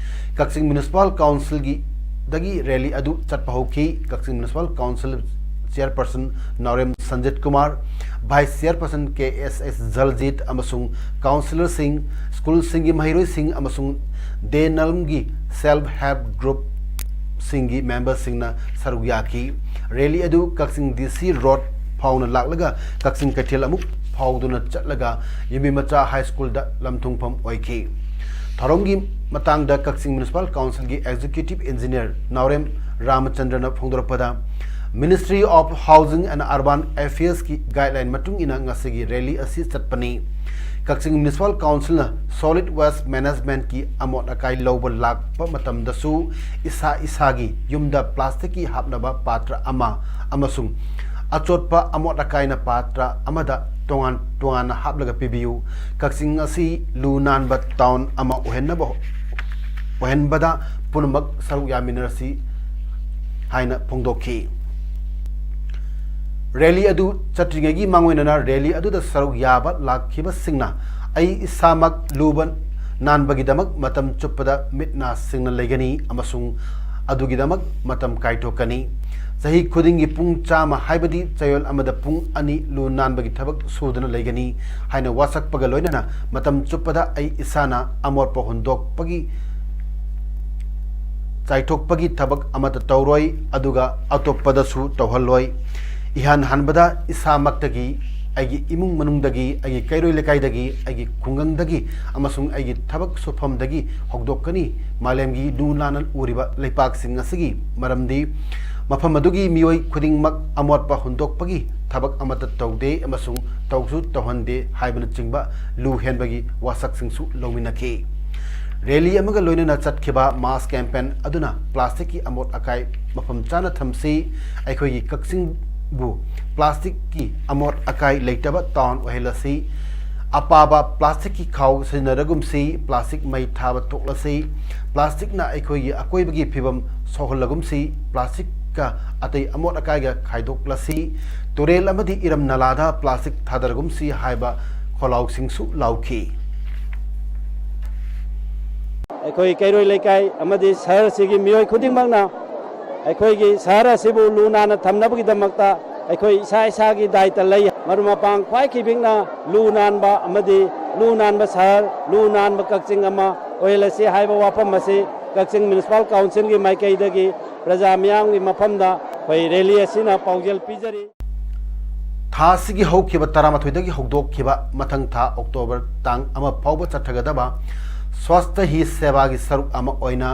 ꯀꯛꯆꯤꯡ ꯃ꯭ꯌꯨꯅꯤꯁꯤꯄꯥꯜ ꯀꯥꯎꯟꯁꯤꯜꯒꯤ ꯗꯒꯤ ꯔꯦꯂꯤ ꯑꯗꯨ ꯆꯠꯄ ꯍꯧꯈꯤ꯫ ꯀꯛꯆꯤꯡ ꯃ꯭ꯌꯨꯅꯤꯁꯤꯄꯥꯜ ꯀꯥꯎꯟꯁꯤꯜ ꯆꯤꯌꯔꯄꯔꯁꯟ ꯅꯥꯎꯔꯦꯝ ꯁꯟꯖꯤꯠ ꯀꯨꯃꯥꯔ, ꯚꯥꯏꯁ ꯆꯤꯌꯔꯄꯔꯁꯟ ꯀꯦ ꯑꯦꯁ ꯑꯦꯁ ꯖꯜꯖꯤꯠ ꯑꯃꯁꯨꯡ ꯀꯥꯎꯟꯁꯤꯂꯔꯁꯤꯡ, ꯁ꯭ꯀꯨꯜꯁꯤꯡꯒꯤ ꯃꯍꯩꯔꯣꯏꯁꯤꯡ ꯑꯃꯁꯨꯡ ꯗꯦ ꯅꯜꯝꯒꯤ ꯁꯦꯜꯐ ꯍꯦꯜꯞ ꯒ꯭ꯔꯨꯞꯁꯤꯡꯒꯤ ꯃꯦꯝꯕꯔꯁꯤꯡꯅ ꯁꯔꯨꯛ ꯌꯥꯈꯤ꯫ ꯔꯦꯂꯤ ꯑꯗꯨ ꯀꯛꯆꯤꯡ ꯗꯤ ꯁꯤ ꯔꯣꯗ ꯐꯥꯎꯅ ꯂꯥꯛꯂꯒ ꯀꯛꯆꯤꯡ ꯀꯩꯊꯦꯜ ꯑꯃꯨꯛ ꯐꯥꯎꯗꯨꯅ ꯆꯠꯂꯒ ꯌꯨꯝꯕꯤ ꯃꯆꯥ ꯍꯥꯏ ꯁ꯭ꯀꯨꯜꯗ ꯂꯝꯊꯨꯡꯐꯝ ꯑꯣꯏꯈꯤ꯫ ꯊꯧꯔꯝꯒꯤ ꯃꯇꯥꯡꯗ ꯀꯛꯆꯤꯡ ꯃ꯭ꯌꯨꯅꯤꯁꯤꯄꯥꯜ ꯀꯥꯎꯟꯁꯤꯜꯒꯤ ꯑꯦꯛꯖꯤꯀ꯭ꯌꯨꯇꯤꯚ ꯏꯟꯖꯤꯅꯤꯌꯔ ꯅꯥꯎꯔꯦꯝ ꯔꯥꯃꯆꯟꯗ꯭ꯔꯅ ꯐꯣꯡꯗꯣꯔꯛꯄꯗ, Ministry of Housing and Urban Affairs ꯀꯤ ꯒꯥꯏꯗꯂꯥꯏꯟ ꯃꯇꯨꯡ ꯏꯟꯅ ꯉꯁꯤꯒꯤ ꯔꯦꯂꯤ ꯑꯁꯤ ꯆꯠꯄꯅꯤ꯫ ꯀꯛꯆꯤꯡ ꯃ꯭ꯌꯨꯅꯤꯁꯤꯄꯥꯜ ꯀꯥꯎꯟꯁꯤꯜꯅ ꯁꯣꯂꯤꯗ ꯋꯦꯁ ꯃꯦꯅꯦꯖꯃꯦꯟꯠꯀꯤ ꯑꯃꯣꯠ ꯑꯀꯥꯏ ꯂꯧꯕ ꯂꯥꯛꯄ ꯃꯇꯝꯗꯁꯨ ꯏꯁꯥ ꯏꯁꯥꯒꯤ ꯌꯨꯝꯗ ꯄ꯭ꯂꯥꯁꯇꯤꯛꯀꯤ ꯍꯥꯞꯅꯕ ꯄꯥꯇ꯭ꯔ ꯑꯃ ꯑꯃꯁꯨꯡ ꯑꯆꯣꯠꯄ ꯑꯃꯣꯠ ꯑꯀꯥꯏꯅ ꯄꯥꯇ꯭ꯔ ꯑꯃꯗ ꯇꯣꯉꯥꯟ ꯇꯣꯉꯥꯟꯅ ꯍꯥꯞꯂꯒ ꯄꯤꯕꯤꯌꯨ꯫ ꯀꯛꯆꯤꯡ ꯑꯁꯤ ꯂꯨ ꯅꯥꯟꯕ ꯇꯥꯎꯟ ꯑꯃ ꯑꯣꯏꯍꯟꯅꯕ, ꯑꯣꯏꯍꯟꯕꯗ ꯄꯨꯝꯅꯃꯛ ꯁꯔꯨꯛ ꯌꯥꯃꯤꯟꯅꯔꯁꯤ ꯍꯥꯏꯅ ꯐꯣꯡꯗꯣꯛꯈꯤ꯫ ꯔꯦꯂꯤ ꯑꯗꯨ ꯆꯠꯇ꯭ꯔꯤꯉꯩꯒꯤ ꯃꯥꯡꯑꯣꯏꯅꯅ ꯔꯦꯂꯤ ꯑꯗꯨꯗ ꯁꯔꯨꯛ ꯌꯥꯕ ꯂꯥꯛꯈꯤꯕꯁꯤꯡꯅ ꯑꯩ ꯏꯁꯥꯃꯛ ꯂꯨꯕ ꯅꯥꯟꯕꯒꯤꯗꯃꯛ ꯃꯇꯝ ꯆꯨꯞꯄꯗ ꯃꯤꯠ ꯅꯥ ꯁꯤꯡꯅ ꯂꯩꯒꯅꯤ ꯑꯃꯁꯨꯡ ꯑꯗꯨꯒꯤꯗꯃꯛ ꯃꯇꯝ ꯀꯥꯏꯊꯣꯛꯀꯅꯤ꯫ ꯆꯍꯤ ꯈꯨꯗꯤꯡꯒꯤ ꯄꯨꯡ ꯆꯥꯝꯃ, ꯍꯥꯏꯕꯗꯤ ꯆꯌꯣꯜ ꯑꯃꯗ ꯄꯨꯡ ꯑꯅꯤ ꯂꯨ ꯅꯥꯟꯕꯒꯤ ꯊꯕꯛ ꯁꯨꯗꯨꯅ ꯂꯩꯒꯅꯤ ꯍꯥꯏꯅ ꯋꯥꯁꯛꯄꯒ ꯂꯣꯏꯅꯅ ꯃꯇꯝ ꯆꯨꯞꯄꯗ ꯑꯩ ꯏꯁꯥꯅ ꯑꯃꯣꯠꯄ ꯍꯨꯟꯗꯣꯛꯄꯒꯤ, ꯆꯥꯏꯊꯣꯛꯄꯒꯤ ꯊꯕꯛ ꯑꯃꯠꯇ ꯇꯧꯔꯣꯏ, ꯑꯗꯨꯒ ꯑꯇꯣꯞꯄꯗꯁꯨ ꯇꯧꯍꯜꯂꯣꯏ꯫ ꯏꯍꯥꯟ ꯍꯥꯟꯕꯗ ꯏꯁꯥꯃꯛꯇꯒꯤ, ꯑꯩꯒꯤ ꯏꯃꯨꯡ ꯃꯅꯨꯡꯗꯒꯤ, ꯑꯩꯒꯤ ꯀꯩꯔꯣꯏ ꯂꯩꯀꯥꯏꯗꯒꯤ, ꯑꯩꯒꯤ ꯈꯨꯡꯒꯪꯗꯒꯤ ꯑꯃꯁꯨꯡ ꯑꯩꯒꯤ ꯊꯕꯛ ꯁꯨꯐꯝꯗꯒꯤ ꯍꯧꯗꯣꯛꯀꯅꯤ꯫ ꯃꯥꯂꯦꯝꯒꯤ ꯂꯨ ꯅꯥꯟꯅ ꯎꯔꯤꯕ ꯂꯩꯄꯥꯛꯁꯤꯡ ꯑꯁꯤꯒꯤ ꯃꯔꯝꯗꯤ ꯃꯐꯝ ꯑꯗꯨꯒꯤ ꯃꯤꯑꯣꯏ ꯈꯨꯗꯤꯡꯃꯛ ꯑꯃꯣꯠꯄ ꯍꯨꯟꯗꯣꯛꯄꯒꯤ ꯊꯕꯛ ꯑꯃꯠꯇ ꯇꯧꯗꯦ ꯑꯃꯁꯨꯡ ꯇꯧꯁꯨ ꯇꯧꯍꯟꯗꯦ ꯍꯥꯏꯕꯅꯆꯤꯡꯕ ꯂꯨ ꯍꯦꯟꯕꯒꯤ ꯋꯥꯁꯛꯁꯤꯡꯁꯨ ꯂꯧꯃꯤꯟꯅꯈꯤ꯫ ꯔꯦꯂꯤ ꯑꯃꯒ ꯂꯣꯏꯅꯅ ꯆꯠꯈꯤꯕ ꯃꯥꯁ ꯀꯦꯝꯄꯦꯟ ꯑꯗꯨꯅ ꯄ꯭ꯂꯥꯁꯇꯤꯛꯀꯤ ꯑꯃꯣꯠ ꯑꯀꯥꯏ ꯃꯐꯝ ꯆꯥꯅ ꯊꯝꯁꯤ, ꯑꯩꯈꯣꯏꯒꯤ ꯀꯛꯆꯤꯡꯕꯨ ꯄ꯭ꯂꯥꯁꯇꯤꯛꯀꯤ ꯑꯃꯣꯠ ꯑꯀꯥꯏ ꯂꯩꯇꯕ ꯇꯥꯎꯟ ꯑꯣꯏꯍꯜꯂꯁꯤ, ꯑꯄꯥꯕ ꯄ꯭ꯂꯥꯁꯇꯤꯛꯀꯤ ꯈꯥꯎ ꯁꯤꯖꯤꯟꯅꯔꯒꯨꯝꯁꯤ, ꯄ꯭ꯂꯥꯁꯇꯤꯛ ꯃꯩ ꯊꯥꯕ ꯇꯣꯛꯂꯁꯤ, ꯄ꯭ꯂꯥꯁꯇꯤꯛꯅ ꯑꯩꯈꯣꯏꯒꯤ ꯑꯀꯣꯏꯕꯒꯤ ꯐꯤꯕꯝ ꯁꯣꯛꯍꯜꯂꯒꯨꯝꯁꯤ, ꯄ꯭ꯂꯥꯁꯇꯤꯛꯀ ꯑꯇꯩ ꯑꯃꯣꯠ ꯑꯀꯥꯏꯒ ꯈꯥꯏꯗꯣꯛꯂꯁꯤ, ꯇꯨꯔꯦꯜ ꯑꯃꯗꯤ ꯏꯔꯝ ꯅꯂꯥꯗ ꯄ꯭ꯂꯥꯁꯇꯤꯛ ꯊꯥꯗꯔꯒꯨꯝꯁꯤ ꯍꯥꯏꯕ ꯈꯣꯜꯂꯥꯎꯁꯤꯡꯁꯨ ꯂꯥꯎꯈꯤ꯫ ꯑꯩꯈꯣꯏ ꯀꯩꯔꯣꯏ ꯂꯩꯀꯥꯏ ꯑꯃꯗꯤ ꯁꯍꯔ ꯑꯁꯤꯒꯤ ꯃꯤꯑꯣꯏ ꯈꯨꯗꯤꯡꯃꯛꯅ ꯑꯩꯈꯣꯏꯒꯤ ꯁꯍꯔ ꯑꯁꯤꯕꯨ ꯂꯨ ꯅꯥꯟꯅ ꯊꯝꯅꯕꯒꯤꯗꯃꯛꯇ ꯑꯩꯈꯣꯏ ꯏꯁꯥ ꯏꯁꯥꯒꯤ ꯗꯥꯏꯇ ꯂꯩ꯫ ꯃꯔꯨꯞ ꯃꯄꯥꯡ ꯈ꯭ꯋꯥꯏ ꯈꯤꯕꯤꯛꯅ ꯂꯨ ꯅꯥꯟꯕ ꯑꯃꯗꯤ ꯂꯨ ꯅꯥꯟꯕ ꯁꯍꯔ, ꯂꯨ ꯅꯥꯟꯕ ꯀꯛꯆꯤꯡ ꯑꯃ ꯑꯣꯏꯍꯜꯂꯁꯤ ꯍꯥꯏꯕ ꯋꯥꯐꯝ ꯑꯁꯤ ꯀꯛꯆꯤꯡ ꯃ꯭ꯌꯨꯅꯤꯁꯤꯄꯥꯜ ꯀꯥꯎꯟꯁꯤꯜꯒꯤ ꯃꯥꯏꯀꯩꯗꯒꯤ ꯄ꯭ꯔꯖꯥ ꯃꯤꯌꯥꯝꯒꯤ ꯃꯐꯝꯗ ꯑꯩꯈꯣꯏ ꯔꯦꯂꯤ ꯑꯁꯤꯅ ꯄꯥꯎꯖꯦꯜ ꯄꯤꯖꯔꯤ꯫ ꯊꯥ ꯑꯁꯤꯒꯤ ꯍꯧꯈꯤꯕ ꯇꯔꯥꯃꯥꯊꯣꯏꯗꯒꯤ ꯍꯧꯗꯣꯛꯈꯤꯕ ꯃꯊꯪ ꯊꯥ ꯑꯣꯛꯇꯣꯕꯔ ꯇꯥꯡ ꯑꯃ ꯐꯥꯎꯕ ꯆꯠꯊꯒꯗꯕ ꯁ꯭ꯋꯥꯁꯊ ꯍꯤ ꯁꯦꯕꯥꯒꯤ ꯁꯔꯨꯛ ꯑꯃ ꯑꯣꯏꯅ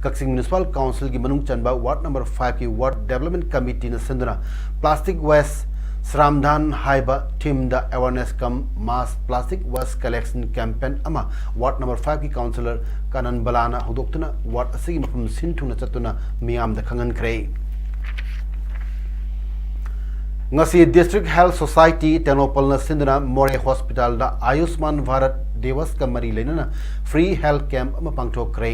ꯀꯛꯆꯤꯡ ꯃ꯭ꯌꯨꯅꯤꯁꯤꯄꯥꯜ ꯀꯥꯎꯟꯁꯤꯜꯒꯤ ꯃꯅꯨꯡ ꯆꯟꯕ ꯋꯥꯔꯗ ꯅꯝꯕꯔ ꯐꯥꯏꯚꯀꯤ ꯋꯥꯔꯗ ꯗꯦꯕꯂꯞꯃꯦꯟ ꯀꯃꯤꯇꯤꯅ ꯁꯤꯟꯗꯨꯅ ꯄ꯭ꯂꯥꯁꯇꯤꯛ ꯋꯦꯁ ꯁ꯭ꯔꯥꯝꯗꯥꯟ ꯍꯥꯏꯕ ꯊꯤꯝꯗ ꯑꯦꯋꯥꯔꯅꯦꯁ ꯀꯝ ꯃꯥꯁ ꯄ꯭ꯂꯥꯁꯇꯤꯛ ꯋꯦꯁ ꯀꯂꯦꯛꯁꯟ ꯀꯦꯝꯄꯦꯟ ꯑꯃ ꯋꯥꯔꯗ ꯅꯝꯕꯔ ꯐꯥꯏꯚꯀꯤ ꯀꯥꯎꯟꯁꯤꯂꯔ ꯀꯥꯅꯟ ꯕꯂꯥꯅ ꯍꯧꯗꯣꯛꯇꯨꯅ ꯋꯥꯔꯗ ꯑꯁꯤꯒꯤ ꯃꯐꯝ ꯁꯤꯟ ꯊꯨꯡꯅ ꯆꯠꯇꯨꯅ ꯃꯤꯌꯥꯝꯗ ꯈꯪꯍꯟꯈ꯭ꯔꯦ꯫ ꯉꯁꯤ ꯗꯤꯁꯇ꯭ꯔꯤꯛ ꯍꯦꯜꯊ ꯁꯣꯁꯥꯏꯇꯤ ꯇꯦꯡꯅꯧꯄꯜꯅ ꯁꯤꯟꯗꯨꯅ ꯃꯣꯔꯦ ꯍꯣꯁꯄꯤꯇꯥꯜꯗ ꯑꯌꯨꯁꯃꯥꯟ ꯚꯥꯔꯠ ꯗꯤꯋꯁꯀ ꯃꯔꯤ ꯂꯩꯅꯅ ꯐ꯭ꯔꯤ ꯍꯦꯜꯊ ꯀꯦꯝꯞ ꯑꯃ ꯄꯥꯡꯊꯣꯛꯈ꯭ꯔꯦ꯫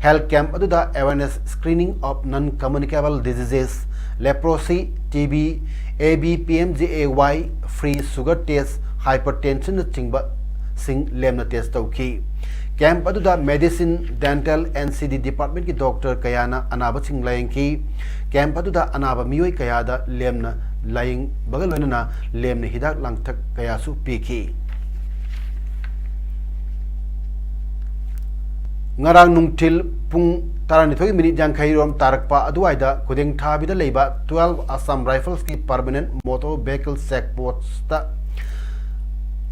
ꯍꯦꯜꯊ ꯀꯦꯝꯞ ꯑꯗꯨꯗ awareness screening of non communicable diseases, leprosy, T B, A B, P M J A Y, free sugar test, hypertension ꯅꯆꯤꯡꯕꯁꯤꯡ ꯂꯦꯝꯅ ꯇꯦꯁ ꯇꯧꯈꯤ꯫ ꯀꯦꯝꯞ ꯑꯗꯨꯗ ꯃꯦꯗꯤꯁꯤꯟ, ꯗꯦꯟꯇꯦꯜ, ꯑꯦꯟ ꯁꯤ ꯗꯤ ꯗꯤꯄꯥꯔꯠꯃꯦꯟꯠꯀꯤ doctor ꯀꯌꯥꯅ ꯑꯅꯥꯕꯁꯤꯡ ꯂꯥꯌꯦꯡꯈꯤ꯫ Camp ꯑꯗꯨꯗ ꯑꯅꯥꯕ ꯃꯤꯑꯣꯏ ꯀꯌꯥꯗ ꯂꯦꯝꯅ ꯂꯥꯌꯦꯡꯕꯒ ꯂꯣꯏꯅꯅ ꯂꯦꯝꯅ ꯍꯤꯗꯥꯛ ꯂꯥꯡꯊꯛ ꯀꯌꯥꯁꯨ ꯄꯤꯈꯤ꯫ ꯉꯔꯥꯡ ꯅꯨꯡꯊꯤꯜ ꯄꯨꯡ ꯇꯔꯥꯅꯤꯊꯣꯏ ꯃꯤꯅꯤꯠ ꯌꯥꯡꯈꯩ ꯔꯣꯝ ꯇꯥꯔꯛꯄ ꯑꯗꯨꯋꯥꯏꯗ ꯈꯨꯗꯦꯡꯊꯥꯕꯤꯗ ꯂꯩꯕ twelve Assam Riflesꯀꯤ permanent motor vehicle check postꯇ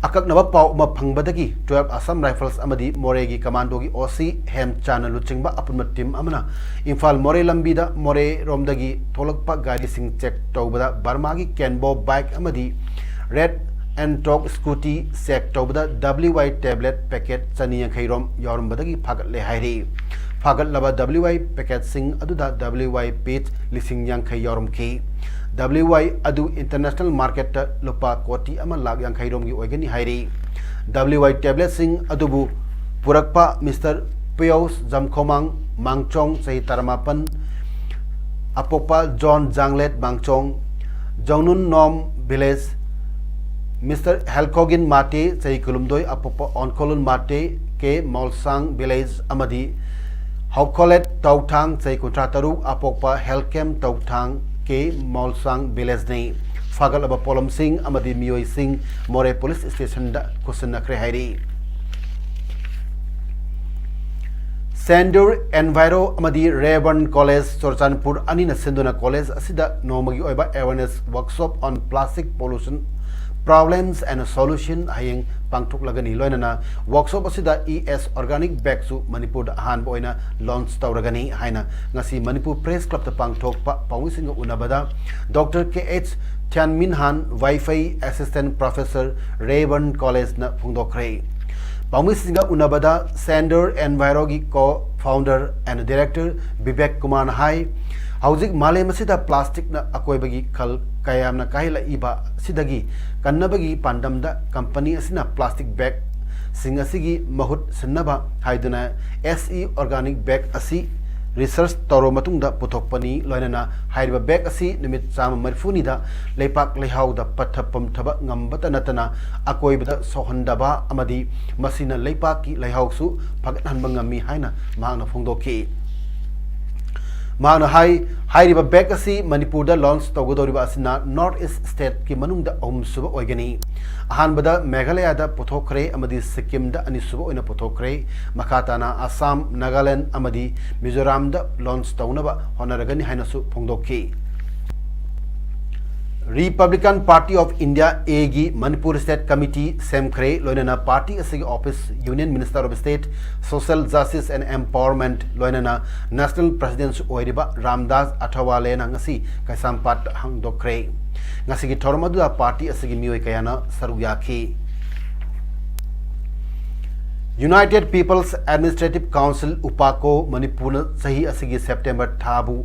ꯑꯀꯛꯅꯕ ꯄꯥꯎ ꯑꯃ ꯐꯪꯕꯗꯒꯤ twelve Assam Rifles ꯑꯃꯗꯤ ꯃꯣꯔꯦꯒꯤ ꯀꯃꯥꯟꯗꯣꯒꯤ OC ꯍꯦꯝꯆꯥꯟꯅ ꯂꯨꯆꯤꯡꯕ ꯑꯄꯨꯟꯕ ꯇꯤꯝ ꯑꯃꯅ ꯏꯝꯐꯥꯜ ꯃꯣꯔꯦ ꯂꯝꯕꯤꯗ ꯃꯣꯔꯦꯔꯣꯝꯗꯒꯤ ꯊꯣꯛꯂꯛꯄ ꯒꯥꯔꯤꯁꯤꯡ ꯆꯦꯛ ꯇꯧꯕꯗ ꯕꯔꯃꯥꯒꯤ ꯀꯦꯟꯕꯣ ꯕꯥꯏꯛ ꯑꯃꯗꯤ ꯔꯦꯠ ꯑꯦꯟꯇꯣꯛ ꯁ꯭ꯀꯨꯇꯤ ꯆꯦꯛ ꯇꯧꯕꯗ WY tablet packet ꯆꯅꯤ ꯌꯥꯡꯈꯩ ꯔꯣꯝ ꯌꯥꯎꯔꯝꯕꯗꯒꯤ ꯐꯥꯒꯠꯂꯦ ꯍꯥꯏꯔꯤ꯫ ꯐꯥꯒꯠꯂꯕ WY packetꯁꯤꯡ ꯑꯗꯨꯗ WY piece ꯂꯤꯁꯤꯡ ꯌꯥꯡꯈꯩ ꯌꯥꯎꯔꯝꯈꯤ꯫ WY ꯑꯗꯨ international marketꯇ ꯂꯨꯄꯥ ꯀꯣꯇꯤ ꯑꯃ ꯂꯥꯈ ꯌꯥꯡꯈꯩ ꯔꯣꯝꯒꯤ ꯑꯣꯏꯒꯅꯤ ꯍꯥꯏꯔꯤ꯫ WY tabletꯁꯤꯡ ꯑꯗꯨꯕꯨ ꯄꯨꯔꯛꯄ ꯃꯤꯁꯇꯔ ꯄꯤꯌꯣꯁ ꯖꯝꯈꯣꯃꯥꯡ ꯃꯥꯡꯆꯣꯡ, ꯆꯍꯤ ꯇꯔꯥꯃꯥꯄꯟ, ꯑꯄꯣꯛꯄ ꯖꯣꯟ ꯖꯥꯡꯂꯦꯠ ꯃꯥꯡꯆꯣꯡ, ꯖꯧꯅꯨꯟ ꯅꯣꯝ village, ꯃꯤꯁꯇꯔ ꯍꯦꯜꯀꯣꯒꯤꯟ ꯃꯥꯇꯦ, ꯆꯍꯤ ꯀꯨꯟꯍꯨꯝꯗꯣꯏ, ꯑꯄꯣꯛꯄ ꯑꯣꯟꯈꯣꯂꯨꯟ ꯃꯥꯇꯦ, ꯀꯦ ꯃꯣꯜꯁꯥꯡ village, ꯑꯃꯗꯤ ꯍꯧꯈꯣꯂꯦꯠ ꯇꯧꯊꯥꯡ, ꯆꯍꯤ ꯀꯨꯟꯊ꯭ꯔꯥ ꯇꯔꯨꯛ, ꯑꯄꯣꯛꯄ ꯍꯦꯜꯀꯦꯝ ꯇꯧꯊꯥꯡ, ꯀꯦ ꯃꯣꯜꯁꯥꯡ villageꯅꯤ꯫ ꯐꯥꯒꯠꯂꯕ ꯄꯣꯠꯂꯝꯁꯤꯡ ꯑꯃꯗꯤ ꯃꯤꯑꯣꯏꯁꯤꯡ ꯃꯣꯔꯦ ꯄꯨꯂꯤꯁ ꯁ꯭ꯇꯦꯁꯟꯗ ꯈꯨꯠꯁꯤꯟꯅꯈ꯭ꯔꯦ ꯍꯥꯏꯔꯤ꯫ ꯁꯦꯟꯗꯨꯔ ꯑꯦꯟꯚꯥꯏꯔꯣ ꯑꯃꯗꯤ ꯔꯦꯕꯟ ꯀꯣꯂꯦꯖ ꯆꯨꯔꯆꯥꯟꯄꯨꯔ ꯑꯅꯤꯅ ꯁꯤꯟꯗꯨꯅ ꯀꯣꯂꯦꯖ ꯑꯁꯤꯗ ꯅꯣꯡꯃꯒꯤ ꯑꯣꯏꯕ awareness workshop on plastic pollution problems and solution ꯍꯌꯦꯡ ꯄꯥꯡꯊꯣꯛꯂꯒꯅꯤ꯫ ꯂꯣꯏꯅꯅ workshop ꯑꯁꯤꯗ E S organic bagꯁꯨ ꯃꯅꯤꯄꯨꯔꯗ ꯑꯍꯥꯟꯕ ꯑꯣꯏꯅ launch ꯇꯧꯔꯒꯅꯤ ꯍꯥꯏꯅ ꯉꯁꯤ ꯃꯅꯤꯄꯨꯔ Press Clubꯇ ꯄꯥꯡꯊꯣꯛꯄ ꯄꯥꯎꯃꯤꯁꯤꯡꯒ ꯎꯅꯕꯗ Doctor K H Thianminhan, Vaiphei Assistant Professor, ꯔꯦꯕꯟ ꯀꯣꯂꯦꯖꯅ ꯐꯣꯡꯗꯣꯛꯈ꯭ꯔꯦ꯫ ꯄꯥꯎꯃꯤꯁꯤꯡꯒ ꯎꯅꯕꯗ ꯁꯦꯟꯗꯨꯔ ꯑꯦꯟꯚꯥꯏꯔꯣꯒꯤ co-founder and director Bibek ꯀꯨꯃꯥꯔꯅ ꯍꯥꯏ, ꯍꯧꯖꯤꯛ ꯃꯥꯂꯦꯝ ꯑꯁꯤꯗ plasticꯅ ꯑꯀꯣꯏꯕꯒꯤ ꯈꯜ ꯀꯌꯥꯝꯅ ꯀꯥꯏꯍꯜꯂꯛꯏꯕ ꯑꯁꯤꯗꯒꯤ ꯀꯟꯅꯕꯒꯤ ꯄꯥꯟꯗꯝꯗ company ꯑꯁꯤꯅ plastic bagꯁꯤꯡ ꯑꯁꯤꯒꯤ ꯃꯍꯨꯠ ꯁꯤꯟꯅꯕ ꯍꯥꯏꯗꯨꯅ SE organic bag ꯑꯁꯤ research ꯇꯧꯔꯕ ꯃꯇꯨꯡꯗ ꯄꯨꯊꯣꯛꯄꯅꯤ꯫ ꯂꯣꯏꯅꯅ ꯍꯥꯏꯔꯤꯕ bag ꯑꯁꯤ ꯅꯨꯃꯤꯠ ꯆꯥꯝꯃ ꯃꯔꯤꯐꯨꯅꯤꯗ ꯂꯩꯄꯥꯛ ꯂꯩꯍꯥꯎꯗ ꯄꯠꯊ ꯄꯨꯝꯊꯕ ꯉꯝꯕꯇ ꯅꯠꯇꯅ ꯑꯀꯣꯏꯕꯗ ꯁꯣꯛꯍꯟꯗꯕ ꯑꯃꯗꯤ ꯃꯁꯤꯅ ꯂꯩꯄꯥꯛꯀꯤ ꯂꯩꯍꯥꯎꯁꯨ ꯐꯒꯠꯍꯟꯕ ꯉꯝꯃꯤ ꯍꯥꯏꯅ ꯃꯍꯥꯛꯅ ꯐꯣꯡꯗꯣꯛꯈꯤ꯫ ꯃꯍꯥꯛꯅ ꯍꯥꯏ, ꯍꯥꯏꯔꯤꯕ bag ꯑꯁꯤ ꯃꯅꯤꯄꯨꯔꯗ launch ꯇꯧꯒꯗꯧꯔꯤꯕ ꯑꯁꯤꯅ North East stateꯀꯤ ꯃꯅꯨꯡꯗ ꯑꯍꯨꯝꯁꯨꯕ ꯑꯣꯏꯒꯅꯤ꯫ ꯑꯍꯥꯟꯕꯗ ꯃꯦꯘꯥꯂꯌꯥꯗ ꯄꯨꯊꯣꯛꯈ꯭ꯔꯦ ꯑꯃꯗꯤ ꯁꯤꯛꯀꯤꯝꯗ ꯑꯅꯤꯁꯨꯕ ꯑꯣꯏꯅ ꯄꯨꯊꯣꯛꯈ꯭ꯔꯦ꯫ ꯃꯈꯥ ꯇꯥꯅ ꯑꯁꯥꯝ, ꯅꯥꯒꯥꯂꯦꯟꯗ ꯑꯃꯗꯤ ꯃꯤꯖꯣꯔꯥꯝꯗ launch ꯇꯧꯅꯕ ꯍꯣꯠꯅꯔꯒꯅꯤ ꯍꯥꯏꯅꯁꯨ ꯐꯣꯡꯗꯣꯛꯈꯤ꯫ Republican Party of India, A ꯒꯤ ꯃꯅꯤꯄꯨꯔ State Committee ꯁꯦꯝꯈ꯭ꯔꯦ꯫ ꯂꯣꯏꯅꯅ party ꯑꯁꯤꯒꯤ office Union Minister of State, Social Justice and Empowerment, ꯂꯣꯏꯅꯅ National President ꯑꯣꯏꯔꯤꯕ ꯔꯥꯝꯗꯥꯁ ꯑꯊꯋꯥꯂꯦꯅ ꯉꯁꯤ ꯀꯩꯁꯥꯝꯄꯥꯠꯇ ꯍꯥꯡꯗꯣꯛꯈ꯭ꯔꯦ꯫ ꯉꯁꯤꯒꯤ ꯊꯧꯔꯝ ꯑꯗꯨꯗ party ꯑꯁꯤꯒꯤ ꯃꯤꯑꯣꯏ ꯀꯌꯥꯅ ꯁꯔꯨꯛ ꯌꯥꯈꯤ꯫ United People's Administrative Council, ꯎꯄꯥꯀꯣ, ꯃꯅꯤꯄꯨꯔꯅ ꯆꯍꯤ ꯑꯁꯤꯒꯤ September ꯊꯥꯕꯨ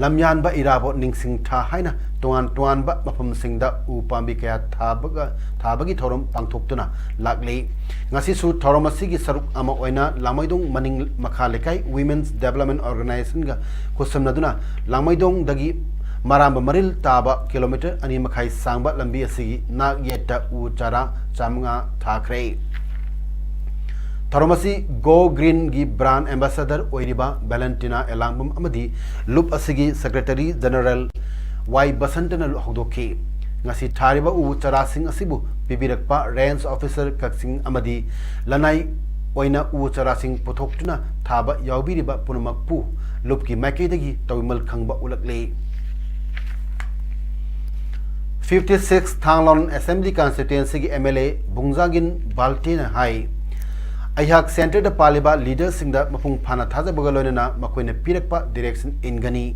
ꯂꯝꯌꯥꯟꯕ ꯏꯔꯥꯕꯣꯠ ꯅꯤꯡꯁꯤꯡ ꯊꯥ ꯍꯥꯏꯅ ꯇꯣꯉꯥꯟ ꯇꯣꯉꯥꯟꯕ ꯃꯐꯝꯁꯤꯡꯗ ꯎ ꯄꯥꯝꯕꯤ ꯀꯌꯥ ꯊꯥꯕꯒ, ꯊꯥꯕꯒꯤ ꯊꯧꯔꯝ ꯄꯥꯡꯊꯣꯛꯇꯨꯅ ꯂꯥꯛꯂꯤ꯫ ꯉꯁꯤꯁꯨ ꯊꯧꯔꯝ ꯑꯁꯤꯒꯤ ꯁꯔꯨꯛ ꯑꯃ ꯑꯣꯏꯅ ꯂꯥꯡꯃꯩꯗꯣꯡ ꯃꯅꯤꯡ ꯃꯈꯥ ꯂꯩꯀꯥꯏ Women's Development Organizationꯒ ꯈꯨꯠꯁꯝꯅꯗꯨꯅ ꯂꯥꯡꯃꯩꯗꯣꯡꯗꯒꯤ ꯃꯔꯥꯝꯕ ꯃꯔꯤꯜ ꯇꯥꯕ kilometre ꯑꯅꯤ ꯃꯈꯥꯏ ꯁꯥꯡꯕ ꯂꯝꯕꯤ ꯑꯁꯤꯒꯤ ꯅꯥꯛ ꯌꯦꯠꯇ ꯎ ꯆꯥꯔꯥ ꯆꯥꯃꯉꯥ ꯊꯥꯈ꯭ꯔꯦ꯫ ꯊꯧꯔꯝ ꯑꯁꯤ Go Greenꯒꯤ brand ambassador ꯑꯣꯏꯔꯤꯕ ꯚꯦꯂꯦꯟꯇꯤꯅꯥ ꯑꯦꯂꯥꯡꯕꯝ ꯑꯃꯗꯤ ꯂꯨꯞ ꯑꯁꯤꯒꯤ Secretary General ꯋꯥꯏ ꯕꯁꯟꯇꯅ ꯍꯧꯗꯣꯛꯈꯤ꯫ ꯉꯁꯤ ꯊꯥꯔꯤꯕ ꯎ ꯆꯥꯔꯥꯁꯤꯡ ꯑꯁꯤꯕꯨ ꯄꯤꯕꯤꯔꯛꯄ Range Officer ꯀꯛꯆꯤꯡ ꯑꯃꯗꯤ ꯂꯅꯥꯏ ꯑꯣꯏꯅ ꯎ ꯆꯥꯔꯥꯁꯤꯡ ꯄꯨꯊꯣꯛꯇꯨꯅ ꯊꯥꯕ ꯌꯥꯎꯕꯤꯔꯤꯕ ꯄꯨꯝꯅꯃꯛꯄꯨ ꯂꯨꯞꯀꯤ ꯃꯥꯏꯀꯩꯗꯒꯤ ꯇꯧꯏꯃꯜ ꯈꯪꯕ ꯎꯠꯂꯛꯂꯤ꯫ Fifty six ꯊꯥꯡꯂꯣꯟ Assembly Constituencyꯒꯤ M L A ꯕꯨꯡꯖꯥꯒꯤꯟ ꯕꯥꯜꯇꯦꯅ ꯍꯥꯏ, ꯑꯩꯍꯥꯛ centreꯗ ꯄꯥꯜꯂꯤꯕ leaderꯁꯤꯡꯗ ꯃꯄꯨꯡ ꯐꯥꯅ ꯊꯥꯖꯕꯒ ꯂꯣꯏꯅꯅ ꯃꯈꯣꯏꯅ ꯄꯤꯔꯛꯄ direction ꯏꯟꯒꯅꯤ꯫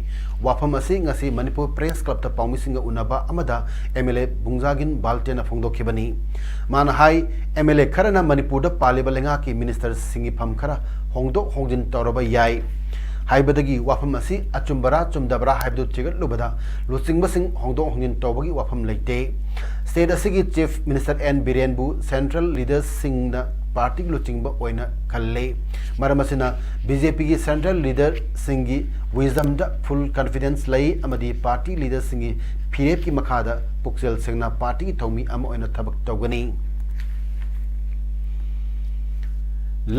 ꯋꯥꯐꯝ ꯑꯁꯤ ꯉꯁꯤ ꯃꯅꯤꯄꯨꯔ Press Clubꯇ ꯄꯥꯎꯃꯤꯁꯤꯡꯒ ꯎꯅꯕ ꯑꯃꯗ M L A ꯕꯨꯡꯖꯥꯒꯤꯟ ꯕꯥꯜꯇꯦꯅ ꯐꯣꯡꯗꯣꯛꯈꯤꯕꯅꯤ꯫ ꯃꯥꯅ ꯍꯥꯏ, M L A ꯈꯔꯅ ꯃꯅꯤꯄꯨꯔꯗ ꯄꯥꯜꯂꯤꯕ ꯂꯩꯉꯥꯛꯀꯤ ministerꯁꯤꯡꯒꯤ ꯐꯝ ꯈꯔ ꯍꯣꯡꯗꯣꯛ ꯍꯣꯡꯖꯤꯟ ꯇꯧꯔꯕ ꯌꯥꯏ꯫ ꯍꯥꯏꯕꯗꯒꯤ ꯋꯥꯐꯝ ꯑꯁꯤ ꯑꯆꯨꯝꯕꯔꯥ ꯆꯨꯝꯗꯕꯔꯥ ꯍꯥꯏꯕꯗꯨ ꯊꯤꯒꯠꯂꯨꯕꯗ ꯂꯨꯆꯤꯡꯕꯁꯤꯡ ꯍꯣꯡꯗꯣꯛ ꯍꯣꯡꯖꯤꯟ ꯇꯧꯕꯒꯤ ꯋꯥꯐꯝ ꯂꯩꯇꯦ꯫ State ꯑꯁꯤꯒꯤ Chief Minister N ꯕꯤꯔꯦꯟꯕꯨ central leaderꯁꯤꯡꯅ partyꯒꯤ ꯂꯨꯆꯤꯡꯕ ꯑꯣꯏꯅ ꯈꯜꯂꯤ꯫ ꯃꯔꯝ ꯑꯁꯤꯅ BJPꯒꯤ central leaderꯁꯤꯡꯒꯤ wisdomꯗ full confidence ꯂꯩ ꯑꯃꯗꯤ party leaderꯁꯤꯡꯒꯤ ꯐꯤꯔꯦꯞꯀꯤ ꯃꯈꯥꯗ ꯄꯨꯛꯆꯦꯜ ꯁꯦꯡꯅ partyꯒꯤ ꯊꯧꯃꯤ ꯑꯃ ꯑꯣꯏꯅ ꯊꯕꯛ ꯇꯧꯒꯅꯤ꯫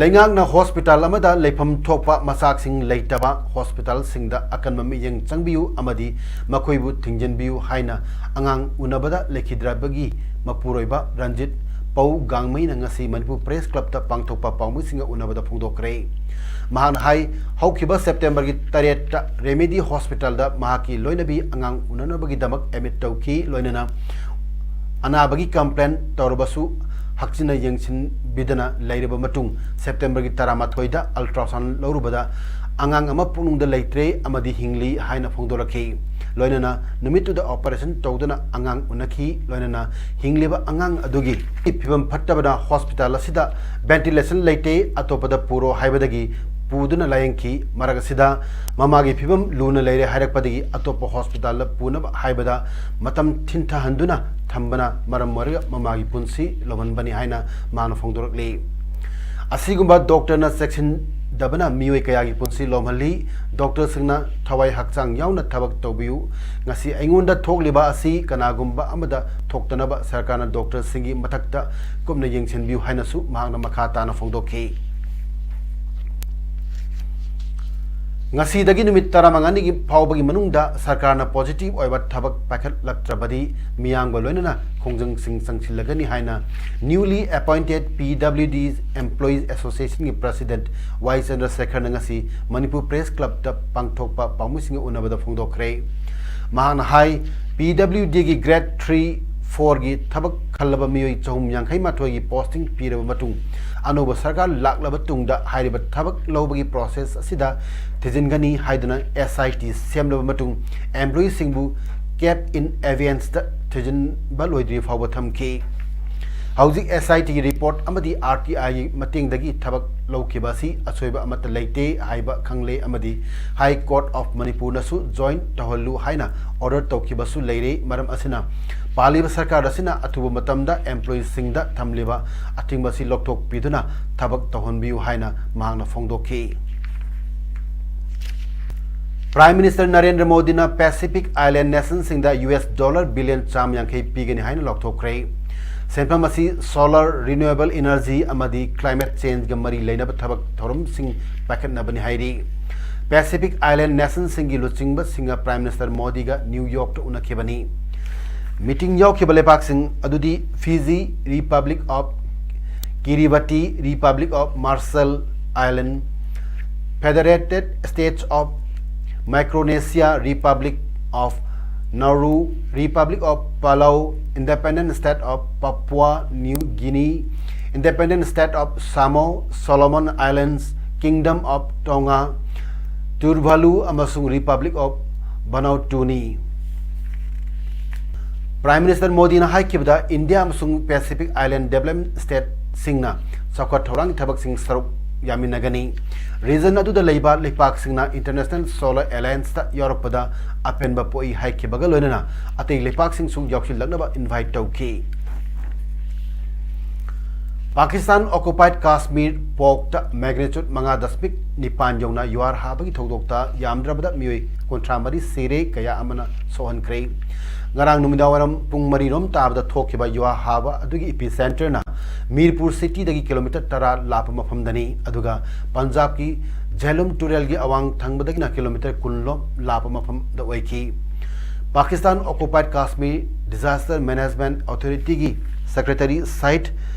ꯂꯩꯉꯥꯛꯅ hospital ꯑꯃꯗ ꯂꯩꯐꯝ ꯊꯣꯛꯄ ꯃꯆꯥꯛꯁꯤꯡ ꯂꯩꯇꯕ hospitalꯁꯤꯡꯗ ꯑꯀꯟꯕ ꯃꯤꯠꯌꯦꯡ ꯆꯪꯕꯤꯌꯨ ꯑꯃꯗꯤ ꯃꯈꯣꯏꯕꯨ ꯊꯤꯡꯖꯤꯟꯕꯤꯌꯨ ꯍꯥꯏꯅ ꯑꯉꯥꯡ ꯎꯅꯕꯗ ꯂꯩꯈꯤꯗ꯭ꯔꯕꯒꯤ ꯃꯄꯨꯔꯣꯏꯕ ꯔꯟꯖꯤꯠ ꯄꯧ ꯒꯥꯡꯃꯩꯅ ꯉꯁꯤ ꯃꯅꯤꯄꯨꯔ ꯄ꯭ꯔꯦꯁ ꯀ꯭ꯂꯕꯇ ꯄꯥꯡꯊꯣꯛꯄ ꯄꯥꯎꯃꯤꯁꯤꯡꯒ ꯎꯅꯕꯗ ꯐꯣꯡꯗꯣꯛꯈ꯭ꯔꯦ꯫ ꯃꯍꯥꯛꯅ ꯍꯥꯏ, ꯍꯧꯈꯤꯕ ꯁꯦꯞꯇꯦꯝꯕꯔꯒꯤ ꯇꯔꯦꯠꯇ ꯔꯦꯃꯦꯗꯤ ꯍꯣꯁꯄꯤꯇꯥꯜꯗ ꯃꯍꯥꯛꯀꯤ ꯂꯣꯏꯅꯕꯤ ꯑꯉꯥꯡ ꯎꯅꯅꯕꯒꯤꯗꯃꯛ ꯑꯦꯗꯃꯤꯠ ꯇꯧꯈꯤ꯫ ꯂꯣꯏꯅꯅ ꯑꯅꯥꯕꯒꯤ ꯀꯝꯄ꯭ꯂꯦꯟ ꯇꯧꯔꯕꯁꯨ ꯍꯛꯆꯤꯟꯅ ꯌꯦꯡꯁꯤꯟꯕꯤꯗꯅ ꯂꯩꯔꯕ ꯃꯇꯨꯡ ꯁꯦꯞꯇꯦꯝꯕꯔꯒꯤ ꯇꯔꯥꯃꯥꯊꯣꯏꯗ ꯑꯜꯇ꯭ꯔꯥꯁꯥꯎꯟ ꯂꯧꯔꯨꯕꯗ ꯑꯉꯥꯡ ꯑꯃ ꯄꯨꯛꯅꯨꯡꯗ ꯂꯩꯇ꯭ꯔꯦ ꯑꯃꯗꯤ ꯍꯤꯡꯂꯤ ꯍꯥꯏꯅ ꯐꯣꯡꯗꯣꯔꯛꯈꯤ꯫ ꯂꯣꯏꯅꯅ ꯅꯨꯃꯤꯠꯇꯨꯗ ꯑꯣꯄꯔꯦꯁꯟ ꯇꯧꯗꯨꯅ ꯑꯉꯥꯡ ꯎꯅꯈꯤ꯫ ꯂꯣꯏꯅꯅ ꯍꯤꯡꯂꯤꯕ ꯑꯉꯥꯡ ꯑꯗꯨꯒꯤ ꯐꯤꯕꯝ ꯐꯠꯇꯕꯅ ꯍꯣꯁꯄꯤꯇꯥꯜ ꯑꯁꯤꯗ ꯚꯦꯟꯇꯤꯂꯦꯁꯟ ꯂꯩꯇꯦ, ꯑꯇꯣꯞꯄꯗ ꯄꯨꯔꯣ ꯍꯥꯏꯕꯗꯒꯤ ꯄꯨꯗꯨꯅ ꯂꯥꯌꯦꯡꯈꯤ꯫ ꯃꯔꯛ ꯑꯁꯤꯗ ꯃꯃꯥꯒꯤ ꯐꯤꯕꯝ ꯂꯨꯅ ꯂꯩꯔꯦ ꯍꯥꯏꯔꯛꯄꯗꯒꯤ ꯑꯇꯣꯞꯄ ꯍꯣꯁꯄꯤꯇꯥꯜꯗ ꯄꯨꯅꯕ ꯍꯥꯏꯕꯗ ꯃꯇꯝ ꯊꯤꯟꯊꯍꯟꯗꯨꯅ ꯊꯝꯕꯅ ꯃꯔꯝ ꯑꯣꯏꯔꯒ ꯃꯃꯥꯒꯤ ꯄꯨꯟꯁꯤ ꯂꯧꯍꯟꯕꯅꯤ ꯍꯥꯏꯅ ꯃꯍꯥꯛꯅ ꯐꯣꯡꯗꯣꯔꯛꯂꯤ꯫ ꯑꯁꯤꯒꯨꯝꯕ ꯗꯣꯛꯇꯔꯅ ꯆꯦꯛꯁꯤꯟꯗꯕꯅ ꯃꯤꯑꯣꯏ ꯀꯌꯥꯒꯤ ꯄꯨꯟꯁꯤ ꯂꯧꯍꯜꯂꯤ꯫ ꯗꯣꯛꯇꯔꯁꯤꯡꯅ ꯊꯋꯥꯏ ꯍꯛꯆꯥꯡ ꯌꯥꯎꯅ ꯊꯕꯛ ꯇꯧꯕꯤꯌꯨ꯫ ꯉꯁꯤ ꯑꯩꯉꯣꯟꯗ ꯊꯣꯛꯂꯤꯕ ꯑꯁꯤ ꯀꯅꯥꯒꯨꯝꯕ ꯑꯃꯗ ꯊꯣꯛꯇꯅꯕ ꯁꯔꯀꯥꯔꯅ ꯗꯣꯛꯇꯔꯁꯤꯡꯒꯤ ꯃꯊꯛꯇ ꯀꯨꯞꯅ ꯌꯦꯡꯁꯤꯟꯕꯤꯌꯨ ꯍꯥꯏꯅꯁꯨ ꯃꯍꯥꯛꯅ ꯃꯈꯥ ꯇꯥꯅ ꯐꯣꯡꯗꯣꯛꯈꯤ꯫ ꯉꯁꯤꯗꯒꯤ ꯅꯨꯃꯤꯠ ꯇꯔꯥꯃꯉꯥꯅꯤꯒꯤ ꯐꯥꯎꯕꯒꯤ ꯃꯅꯨꯡꯗ ꯁꯔꯀꯥꯔꯅ ꯄꯣꯖꯤꯇꯤꯚ ꯑꯣꯏꯕ ꯊꯕꯛ ꯄꯥꯏꯈꯠꯂꯛꯇ꯭ꯔꯕꯗꯤ ꯃꯤꯌꯥꯝꯒ ꯂꯣꯏꯅꯅ ꯈꯣꯡꯖꯪꯁꯤꯡ ꯆꯪꯁꯤꯜꯂꯒꯅꯤ ꯍꯥꯏꯅ newly appointed P W D Employees Association ꯒꯤ president ꯋꯥꯏ ꯆꯟꯗ꯭ꯔꯁꯦꯈꯔꯅ ꯉꯁꯤ ꯃꯅꯤꯄꯨꯔ ꯄ꯭ꯔꯦꯁ ꯀ꯭ꯂꯕꯇ ꯄꯥꯡꯊꯣꯛꯄ ꯄꯥꯎꯃꯤꯁꯤꯡꯒ ꯎꯅꯕꯗ ꯐꯣꯡꯗꯣꯛꯈ꯭ꯔꯦ꯫ ꯃꯍꯥꯛꯅ ꯍꯥꯏ, P W D ꯒꯤ grade three, four ꯒꯤ ꯊꯕꯛ ꯈꯜꯂꯕ ꯃꯤꯑꯣꯏ ꯆꯍꯨꯝ ꯌꯥꯡꯈꯩ ꯃꯥꯊꯣꯏꯒꯤ posting ꯄꯤꯔꯕ ꯃꯇꯨꯡ ꯑꯅꯧꯕ ꯁꯔꯀꯥꯔ ꯂꯥꯛꯂꯕ ꯇꯨꯡꯗ ꯍꯥꯏꯔꯤꯕ ꯊꯕꯛ ꯂꯧꯕꯒꯤ process ꯑꯁꯤꯗ ꯊꯤꯖꯤꯟꯒꯅꯤ ꯍꯥꯏꯗꯨꯅ S I T ꯁꯦꯝꯂꯕ ꯃꯇꯨꯡ employee ꯁꯤꯡꯕꯨ kept in abeyance ꯇ ꯊꯤꯖꯤꯟꯕ ꯂꯣꯏꯗ꯭ꯔꯤ ꯐꯥꯎꯕ ꯊꯝꯈꯤ꯫ ꯍꯧꯖꯤꯛ S I T ꯒꯤ report ꯑꯃꯗꯤ R T I ꯒꯤ ꯃꯇꯦꯡꯗꯒꯤ ꯊꯕꯛ ꯂꯧꯈꯤꯕ ꯑꯁꯤ ꯑꯁꯣꯏꯕ ꯑꯃꯠꯇ ꯂꯩꯇꯦ ꯍꯥꯏꯕ ꯈꯪꯂꯦ ꯑꯃꯗꯤ High Court of Manipur ꯅꯁꯨ join ꯇꯧꯍꯜꯂꯨ ꯍꯥꯏꯅ order ꯇꯧꯈꯤꯕꯁꯨ ꯂꯩꯔꯦ꯫ ꯃꯔꯝ ꯑꯁꯤꯅ ꯄꯥꯜꯂꯤꯕ ꯁꯔꯀꯥꯔ ꯑꯁꯤꯅ ꯑꯊꯨꯕ ꯃꯇꯝꯗ employee ꯁꯤꯡꯗ ꯊꯝꯂꯤꯕ ꯑꯊꯤꯡꯕ ꯑꯁꯤ ꯂꯧꯊꯣꯛꯄꯤꯗꯨꯅ ꯊꯕꯛ ꯇꯧꯍꯟꯕꯤꯌꯨ ꯍꯥꯏꯅ ꯃꯍꯥꯛꯅ ꯐꯣꯡꯗꯣꯛꯈꯤ꯫ Prime Minister ꯅꯔꯦꯟꯗ꯭ꯔ ꯃꯣꯗꯤꯅ Pacific Island nation ꯁꯤꯡꯗ U S dollar billion ꯆꯥꯝꯃ ꯌꯥꯡꯈꯩ ꯄꯤꯒꯅꯤ ꯍꯥꯏꯅ ꯂꯥꯎꯊꯣꯛꯈ꯭ꯔꯦ꯫ ꯁꯦꯟꯐꯝ ꯑꯁꯤ solar, renewable energy ꯑꯃꯗꯤ climate change ꯒ ꯃꯔꯤ ꯂꯩꯅꯕ ꯊꯕꯛ ꯊꯧꯔꯝꯁꯤꯡ ꯄꯥꯏꯈꯠꯅꯕꯅꯤ ꯍꯥꯏꯔꯤ꯫ Pacific Island nation ꯁꯤꯡꯒꯤ ꯂꯨꯆꯤꯡꯕꯁꯤꯡꯒ Prime Minister ꯃꯣꯗꯤꯒ ꯅ꯭ꯌꯨ ꯌꯣꯔꯛꯇ ꯎꯅꯈꯤꯕꯅꯤ꯫ Meeting ꯌꯥꯎꯈꯤꯕ ꯂꯩꯕꯥꯛꯁꯤꯡ ꯑꯗꯨꯗꯤ Fiji, Republic of Kiribati, Republic of Marshall Island, Federated States of Micronesia, Republic of Nauru, Republic of Palau, Independent State of Papua New Guinea, Independent State of Samoa, Solomon Islands, Kingdom of Tonga, Tuvalu ꯑꯃꯁꯨꯡ Republic of Vanuatuꯅꯤ꯫ Prime Minister ꯃꯣꯗꯤꯅ ꯍꯥꯏꯈꯤꯕꯗ, India ꯑꯃꯁꯨꯡ Pacific Island Development Stateꯁꯤꯡꯅ ꯆꯥꯎꯈꯠ ꯊꯧꯔꯥꯡꯒꯤ ꯊꯕꯛꯁꯤꯡ ꯁꯔꯨꯛ ꯌꯥꯃꯤꯟꯅꯒꯅꯤ꯫ Region ꯑꯗꯨꯗ ꯂꯩꯕ ꯂꯩꯄꯥꯛꯁꯤꯡꯅ International Solar Allianceꯇ ꯌꯥꯎꯔꯛꯄꯗ ꯑꯄꯦꯟꯕ ꯄꯣꯛꯏ ꯍꯥꯏꯈꯤꯕꯒ ꯂꯣꯏꯅꯅ ꯑꯇꯩ ꯂꯩꯄꯥꯛꯁꯤꯡꯁꯨ ꯌꯥꯎꯁꯤꯜꯂꯛꯅꯕ invite ꯇꯧꯈꯤ꯫ Pakistan occupied Kashmir ꯄꯣꯛꯇ magnitude ꯃꯉꯥ ꯗꯁꯃꯤꯛ ꯅꯤꯄꯥꯟ ꯌꯧꯅ ꯌꯨꯍꯥꯔ ꯍꯥꯕꯒꯤ ꯊꯧꯗꯣꯛꯇ ꯌꯥꯝꯗ꯭ꯔꯕꯗ ꯃꯤꯑꯣꯏ ꯀꯨꯟꯊ꯭ꯔꯥ ꯃꯔꯤ ꯁꯤꯔꯦ, ꯀꯌꯥ ꯑꯃꯅ ꯁꯣꯛꯍꯟꯈ꯭ꯔꯦ꯫ ꯉꯔꯥꯡ ꯅꯨꯃꯤꯗꯥꯡꯋꯥꯏꯔꯝ ꯄꯨꯡ ꯃꯔꯤ ꯔꯣꯝ ꯇꯥꯕꯗ ꯊꯣꯛꯈꯤꯕ ꯌꯨꯍꯥꯔ ꯍꯥꯕ ꯑꯗꯨꯒꯤ epicenterꯅ ꯃꯤꯔꯄꯨꯔ cityꯗꯒꯤ kilometre ꯇꯔꯥ ꯂꯥꯞꯄ ꯃꯐꯝꯗꯅꯤ, ꯑꯗꯨꯒ ꯄꯟꯖꯥꯕꯀꯤ ꯖꯦꯍꯂꯨꯝ ꯇꯨꯔꯦꯜꯒꯤ ꯑꯋꯥꯡ ꯊꯪꯕꯗꯒꯤꯅ kilometre ꯀꯨꯟ ꯂꯣꯝ ꯂꯥꯞꯄ ꯃꯐꯝꯗ ꯑꯣꯏꯈꯤ꯫ Pakistan occupied Kashmir Disaster Management Authorityꯒꯤ Secretary ꯁꯍꯤꯗ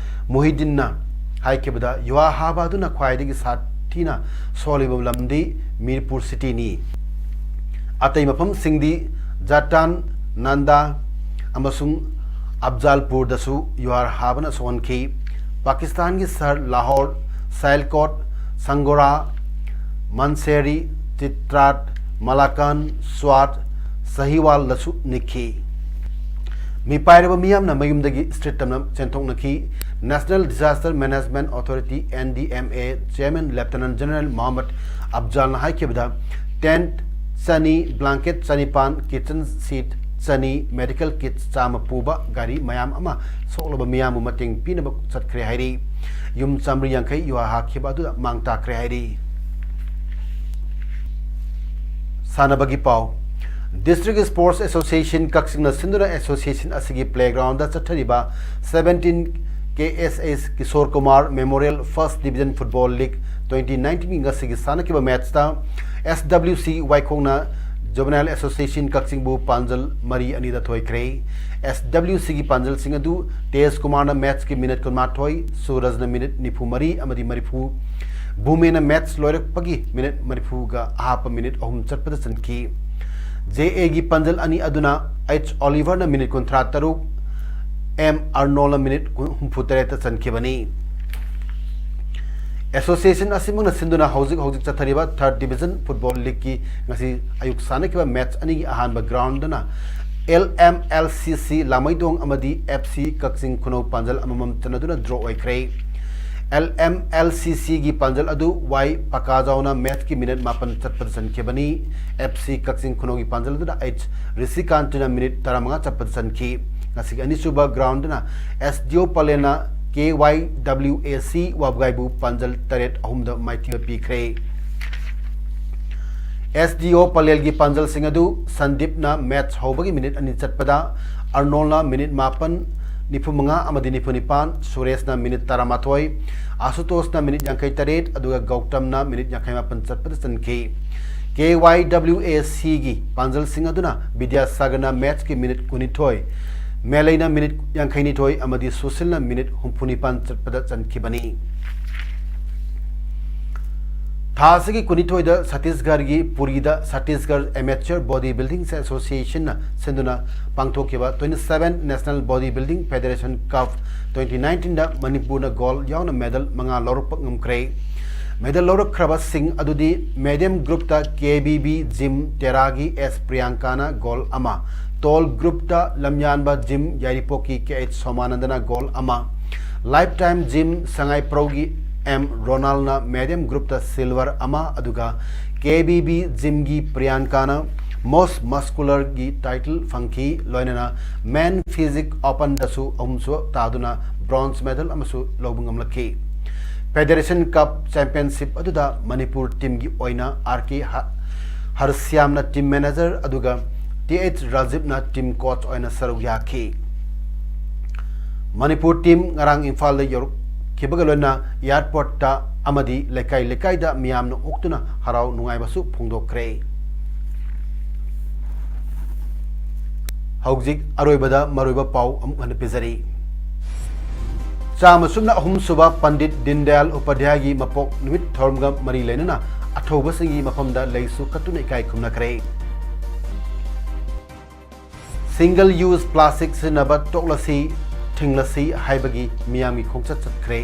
ꯃꯨꯍꯤꯗꯤꯟꯅ ꯍꯥꯏꯈꯤꯕꯗ, ꯌꯨꯍꯥꯔ ꯍꯥꯕ ꯑꯗꯨꯅ ꯈ꯭ꯋꯥꯏꯗꯒꯤ ꯁꯥꯊꯤꯅ ꯁꯣꯛꯍꯜꯂꯤꯕ ꯂꯝꯗꯤ ꯃꯤꯔꯄꯨꯔ cityꯅꯤ꯫ ꯑꯇꯩ ꯃꯐꯝꯁꯤꯡꯗꯤ ꯖꯥꯇꯥꯟ, ꯅꯥꯟꯗꯥ ꯑꯃꯁꯨꯡ ꯑꯐꯖꯥꯜꯄꯨꯔꯗꯁꯨ ꯌꯨꯍꯥꯔ ꯍꯥꯕꯅ ꯁꯣꯛꯍꯟꯈꯤ꯫ ꯄꯥꯀꯤꯁꯇꯥꯟꯒꯤ ꯁꯍꯔ ꯂꯥꯍꯣꯔ, ꯁꯥꯏꯜꯀꯣꯠ, ꯁꯪꯒꯣꯔꯥ, ꯃꯟꯁꯦꯔꯤ, ꯆꯤꯇ꯭ꯔꯥꯠ, ꯃꯂꯥꯀꯥꯟ, ꯁ꯭ꯋꯥꯠ, ꯁꯍꯤꯋꯥꯜꯗꯁꯨ ꯅꯤꯛꯈꯤ꯫ ꯃꯤꯄꯥꯏꯔꯕ ꯃꯤꯌꯥꯝꯅ ꯃꯌꯨꯝꯗꯒꯤ street ꯇꯝꯅ ꯆꯦꯟꯊꯣꯛꯅꯈꯤ꯫ National Disaster Management Authority, NDMA, Chairman Lieutenant General Mohammad ꯑꯐꯖꯥꯜꯅ ꯍꯥꯏꯈꯤꯕꯗ, tent ꯆꯅꯤ, blanket ꯆꯅꯤꯄꯥꯟ, kitchen set ꯆꯅꯤ, medical kits ꯆꯥꯝꯃ ꯄꯨꯕ ꯒꯥꯔꯤ ꯃꯌꯥꯝ ꯑꯃ ꯁꯣꯛꯂꯕ ꯃꯤꯌꯥꯝꯕꯨ ꯃꯇꯦꯡ ꯄꯤꯅꯕ ꯆꯠꯈ꯭ꯔꯦ ꯍꯥꯏꯔꯤ꯫ ꯌꯨꯝ ꯆꯥꯝꯃꯔꯤ ꯌꯥꯡꯈꯩ ꯌꯨꯍꯥꯔ ꯍꯥꯈꯤꯕ ꯑꯗꯨꯗ ꯃꯥꯡ ꯇꯥꯛꯈ꯭ꯔꯦ ꯍꯥꯏꯔꯤ꯫ ꯁꯥꯟꯅꯕꯒꯤ ꯄꯥꯎ꯫ District Sports Association ꯀꯛꯆꯤꯡꯅ ꯁꯤꯟꯗꯨꯅ association ꯑꯁꯤꯒꯤ playgroundꯗ ꯆꯠꯊꯔꯤꯕ seventeen K S S Kishore Kumar Memorial First Division Football League twenty nineteenꯒꯤ ꯉꯁꯤꯒꯤ ꯁꯥꯟꯅꯈꯤꯕ matchꯇ S W C ꯋꯥꯏꯈꯣꯡꯅ Juvenile Association ꯀꯛꯆꯤꯡꯕꯨ ꯄꯥꯟꯖꯜ ꯃꯔꯤ ꯑꯅꯤꯗ ꯊꯣꯏꯈ꯭ꯔꯦ꯫ SWC ꯒꯤ ꯄꯥꯟꯖꯜꯁꯤꯡ ꯑꯗꯨ ꯇꯦꯖ ꯀꯨꯃꯥꯔꯅ ꯃꯦꯠꯁꯀꯤ ꯃꯤꯅꯤꯠ ꯀꯨꯟꯃꯥꯊꯣꯏ, ꯁꯨꯔꯖꯅ ꯃꯤꯅꯤꯠ ꯅꯤꯐꯨ ꯃꯔꯤ ꯑꯃꯗꯤ ꯃꯔꯤꯐꯨ, ꯚꯨꯃꯦꯅ ꯃꯦꯠꯁ ꯂꯣꯏꯔꯛꯄꯒꯤ ꯃꯤꯅꯤꯠ ꯃꯔꯤꯐꯨꯒ ꯑꯍꯥꯞꯄ ꯃꯤꯅꯤꯠ ꯑꯍꯨꯝ ꯆꯠꯄꯗ ꯆꯟꯈꯤ꯫ JA ꯒꯤ ꯄꯥꯟꯖꯜ ꯑꯅꯤ ꯑꯗꯨꯅ H ꯑꯣꯂꯤꯚꯔꯅ ꯃꯤꯅꯤꯠ ꯀꯨꯟꯊ꯭ꯔꯥ ꯇꯔꯨꯛ, M ꯑꯥꯔꯅꯣꯜꯅ ꯃꯤꯅꯤꯠ ꯍꯨꯝꯐꯨ ꯇꯔꯦꯠꯇ ꯆꯟꯈꯤꯕꯅꯤ꯫ ꯑꯦꯁꯣꯁꯤꯌꯦꯁꯟ ꯑꯁꯤꯃꯛꯅ ꯁꯤꯟꯗꯨꯅ ꯍꯧꯖꯤꯛ ꯍꯧꯖꯤꯛ ꯆꯠꯊꯔꯤꯕ ꯊꯥꯔꯠ ꯗꯤꯕꯤꯖꯟ ꯐꯨꯠꯕꯣꯜ ꯂꯤꯒꯀꯤ ꯉꯁꯤ ꯑꯌꯨꯛ ꯁꯥꯟꯅꯈꯤꯕ ꯃꯦꯠꯆ ꯑꯅꯤꯒꯤ ꯑꯍꯥꯟꯕ ꯒ꯭ꯔꯥꯎꯟꯗꯅ LMLCC ꯂꯥꯃꯩꯗꯣꯡ ꯑꯃꯗꯤ FC ꯀꯛꯆꯤꯡ ꯈꯨꯅꯧ ꯄꯥꯟꯖꯜ ꯑꯃꯃꯝ ꯆꯟꯅꯗꯨꯅ ꯗ꯭ꯔꯣ ꯑꯣꯏꯈ꯭ꯔꯦ꯫ LMLCC ꯒꯤ ꯄꯥꯟꯖꯜ ꯑꯗꯨ Y ꯄꯀꯥꯖꯥꯎꯅ ꯃꯦꯠꯆꯀꯤ ꯃꯤꯅꯤꯠ ꯃꯥꯄꯟ ꯆꯠꯄꯗ ꯆꯟꯈꯤꯕꯅꯤ꯫ FC ꯀꯛꯆꯤꯡ ꯈꯨꯅꯧꯒꯤ ꯄꯥꯟꯖꯜ ꯑꯗꯨꯅ H ꯔꯤꯁꯤꯀꯥꯟꯇꯤꯅ ꯃꯤꯅꯤꯠ ꯇꯔꯥꯃꯉꯥ ꯆꯠꯄꯗ ꯆꯟꯈꯤ꯫ ꯉꯁꯤꯒꯤ ꯑꯅꯤꯁꯨꯕ ꯒ꯭ꯔꯥꯎꯟꯗꯅ SDO ꯄꯂꯦꯜꯅ KYWAC ꯋꯥꯕꯒꯥꯏꯕꯨ ꯄꯥꯟꯖꯜ ꯇꯔꯦꯠ ꯑꯍꯨꯝꯗ ꯃꯥꯏꯊꯤꯕ ꯄꯤꯈ꯭ꯔꯦ꯫ SDO ꯄꯂꯦꯜꯒꯤ ꯄꯥꯟꯖꯜꯁꯤꯡ ꯑꯗꯨ ꯁꯟꯗꯤꯞꯅ ꯃꯦꯠꯆ ꯍꯧꯕꯒꯤ ꯃꯤꯅꯤꯠ ꯑꯅꯤ ꯆꯠꯄꯗ, ꯑꯔꯅꯣꯜꯅ ꯃꯤꯅꯤꯠ ꯃꯥꯄꯟ, ꯅꯤꯐꯨꯃꯉꯥ ꯑꯃꯗꯤ ꯅꯤꯐꯨꯅꯤꯄꯥꯟ, ꯁꯨꯔꯦꯁꯅ ꯃꯤꯅꯤꯠ ꯇꯔꯥꯃꯥꯊꯣꯏ, ꯑꯁꯨꯇꯣꯁꯅ ꯃꯤꯅꯤꯠ ꯌꯥꯡꯈꯩ ꯇꯔꯦꯠ, ꯑꯗꯨꯒ ꯒꯧꯇꯝꯅ ꯃꯤꯅꯤꯠ ꯌꯥꯡꯈꯩ ꯃꯥꯄꯟ ꯆꯠꯄꯗ ꯆꯟꯈꯤ꯫ KYWAC ꯒꯤ ꯄꯥꯟꯖꯜꯁꯤꯡ ꯑꯗꯨꯅ ꯕꯤꯗ꯭ꯌꯥꯁꯥꯒꯔꯅ ꯃꯦꯠꯆꯀꯤ ꯃꯤꯅꯤꯠ ꯀꯨꯟꯅꯤꯊꯣꯏ, ꯃꯦꯂꯩꯅ ꯃꯤꯅꯤꯠ ꯌꯥꯡꯈꯩꯅꯤꯊꯣꯏ ꯑꯃꯗꯤ ꯁꯨꯁꯤꯜꯅ ꯃꯤꯅꯤꯠ ꯍꯨꯝꯐꯨꯅꯤꯄꯥꯟ ꯆꯠꯄꯗ ꯆꯟꯈꯤꯕꯅꯤ꯫ ꯊꯥ ꯑꯁꯤꯒꯤ ꯀꯨꯟꯅꯤꯊꯣꯏꯗ ꯁꯠꯇꯤꯁꯒꯔꯒꯤ ꯄꯨꯔꯤꯗ ꯁꯠꯇꯤꯁꯒꯔ ꯑꯦꯃꯦꯆꯔ ꯕꯣꯗꯤ ꯕꯤꯜꯗꯤꯡ ꯑꯦꯁꯣꯁꯤꯌꯦꯁꯟꯅ ꯁꯤꯟꯗꯨꯅ ꯄꯥꯡꯊꯣꯛꯈꯤꯕ twenty seven National Body Building Federation Cup twenty nineteen ꯗ ꯃꯅꯤꯄꯨꯔꯅ ꯒꯣꯜ ꯌꯥꯎꯅ ꯃꯦꯗꯜ ꯃꯉꯥ ꯂꯧꯔꯛꯄ ꯉꯝꯈ꯭ꯔꯦ꯫ ꯃꯦꯗꯜ ꯂꯧꯔꯛꯈ꯭ꯔꯕꯁꯤꯡ ꯑꯗꯨꯗꯤ ꯃꯦꯗꯤꯌꯝ ꯒ꯭ꯔꯨꯞꯇ KBB ꯖꯤꯝ ꯇꯦꯔꯥꯒꯤ S ꯄ꯭ꯔꯤꯌꯥꯡꯀꯥꯅ ꯒꯣꯜ ꯑꯃ, ꯇꯣꯜ ꯒ꯭ꯔꯨꯞꯇ ꯂꯝꯌꯥꯟꯕ ꯖꯤꯝ ꯌꯥꯏꯔꯤꯄꯣꯛꯀꯤ KH ꯁꯣꯃꯥꯅꯟꯗꯅ ꯒꯣꯜ ꯑꯃ, ꯂꯥꯏꯐ ꯇꯥꯏꯝ ꯖꯤꯝ ꯁꯉꯥꯏꯄ꯭ꯔꯧꯒꯤ M ꯔꯣꯅꯥꯜꯅ ꯃꯦꯗꯤꯌꯝ ꯒ꯭ꯔꯨꯞꯇ ꯁꯤꯜꯚꯔ ꯑꯃ, ꯑꯗꯨꯒ KBB ꯖꯤꯝꯒꯤ ꯄ꯭ꯔꯤꯌꯥꯡꯀꯥꯅ ꯃꯣꯁ ꯃꯁꯀꯨꯂꯔꯒꯤ ꯇꯥꯏꯇꯜ ꯐꯪꯈꯤ꯫ ꯂꯣꯏꯅꯅ ꯃꯦꯟ ꯐꯤꯖꯤꯛ ꯑꯣꯄꯟꯗꯁꯨ ꯑꯍꯨꯝꯁꯨ ꯇꯥꯗꯨꯅ ꯕ꯭ꯔꯣꯟꯖ ꯃꯦꯗꯜ ꯑꯃꯁꯨ ꯂꯧꯕ ꯉꯝꯂꯛꯈꯤ꯫ ꯐꯦꯗꯦꯔꯦꯁꯟ ꯀꯞ ꯆꯦꯝꯄꯤꯌꯟꯁꯤꯞ ꯑꯗꯨꯗ ꯃꯅꯤꯄꯨꯔ ꯇꯤꯝꯒꯤ ꯑꯣꯏꯅ R K ꯍ-, ꯍꯔꯁ꯭ꯌꯥꯝꯅ ꯇꯤꯝ ꯃꯦꯅꯦꯖꯔ ꯑꯗꯨꯒ Th ꯔꯥꯖꯤꯕꯅ ꯇꯤꯝ ꯀꯣꯆ ꯑꯣꯏꯅ ꯁꯔꯨꯛ ꯌꯥꯈꯤ꯫ ꯃꯅꯤꯄꯨꯔ ꯇꯤꯝ ꯉꯔꯥꯡ ꯏꯝꯐꯥꯜꯗ ꯌꯧꯔꯛꯈꯤꯕꯒ ꯂꯣꯏꯅꯅ ꯑꯦꯌꯥꯔꯄꯣꯔꯠꯇ ꯑꯃꯗꯤ ꯂꯩꯀꯥꯏ ꯂꯩꯀꯥꯏꯗ ꯃꯤꯌꯥꯝꯅ ꯑꯣꯛꯇꯨꯅ ꯍꯔꯥꯎ ꯅꯨꯡꯉꯥꯏꯕꯁꯨ ꯐꯣꯡꯗꯣꯛꯈ꯭ꯔꯦ꯫ ꯍꯧꯖꯤꯛ ꯑꯔꯣꯏꯕꯗ ꯃꯔꯨꯑꯣꯏꯕ ꯄꯥꯎ ꯑꯃꯨꯛ ꯍꯟꯅ ꯄꯤꯖꯔꯤ꯫ ꯆꯥꯝꯃ ꯁꯨꯞꯅ ꯑꯍꯨꯝ ꯁꯨꯕ ꯄꯟꯗꯤꯠ ꯗꯤꯟꯗꯌꯥꯜ ꯎꯄꯥꯙ꯭ꯌꯥꯌꯒꯤ ꯃꯄꯣꯛ ꯅꯨꯃꯤꯠ ꯊꯧꯔꯝꯒ ꯃꯔꯤ ꯂꯩꯅꯅ ꯑꯊꯧꯕꯁꯤꯡꯒꯤ ꯃꯐꯝꯗ ꯂꯩꯁꯨ ꯀꯠꯇꯨꯅ ꯏꯀꯥꯏ ꯈꯨꯝꯅꯈ꯭ꯔꯦ꯫ Single use plastic ꯁꯤꯖꯤꯟꯅꯕ ꯇꯣꯛꯂꯁꯤ, ꯊꯤꯡꯂꯁꯤ ꯍꯥꯏꯕꯒꯤ ꯃꯤꯌꯥꯝꯒꯤ ꯈꯣꯡꯆꯠ ꯆꯠꯈ꯭ꯔꯦ꯫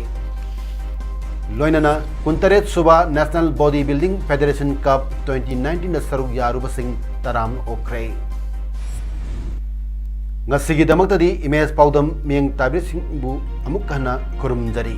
ꯂꯣꯏꯅꯅ ꯀꯨꯟꯇꯔꯦꯠ ꯁꯨꯕ National Body Building Federation Cup twenty nineteen ꯗ ꯁꯔꯨꯛ ꯌꯥꯔꯨꯕꯁꯤꯡ ꯇꯔꯥꯝꯅ ꯑꯣꯛꯈ꯭ꯔꯦ꯫ ꯉꯁꯤꯒꯤꯗꯃꯛꯇꯗꯤ ꯏꯃꯦꯖ ꯄꯥꯎꯗꯝ ꯃꯤꯠꯌꯦꯡ ꯇꯥꯕꯤꯔꯤꯁꯤꯡꯕꯨ ꯑꯃꯨꯛ ꯍꯟꯅ ꯈꯨꯔꯨꯝꯖꯔꯤ꯫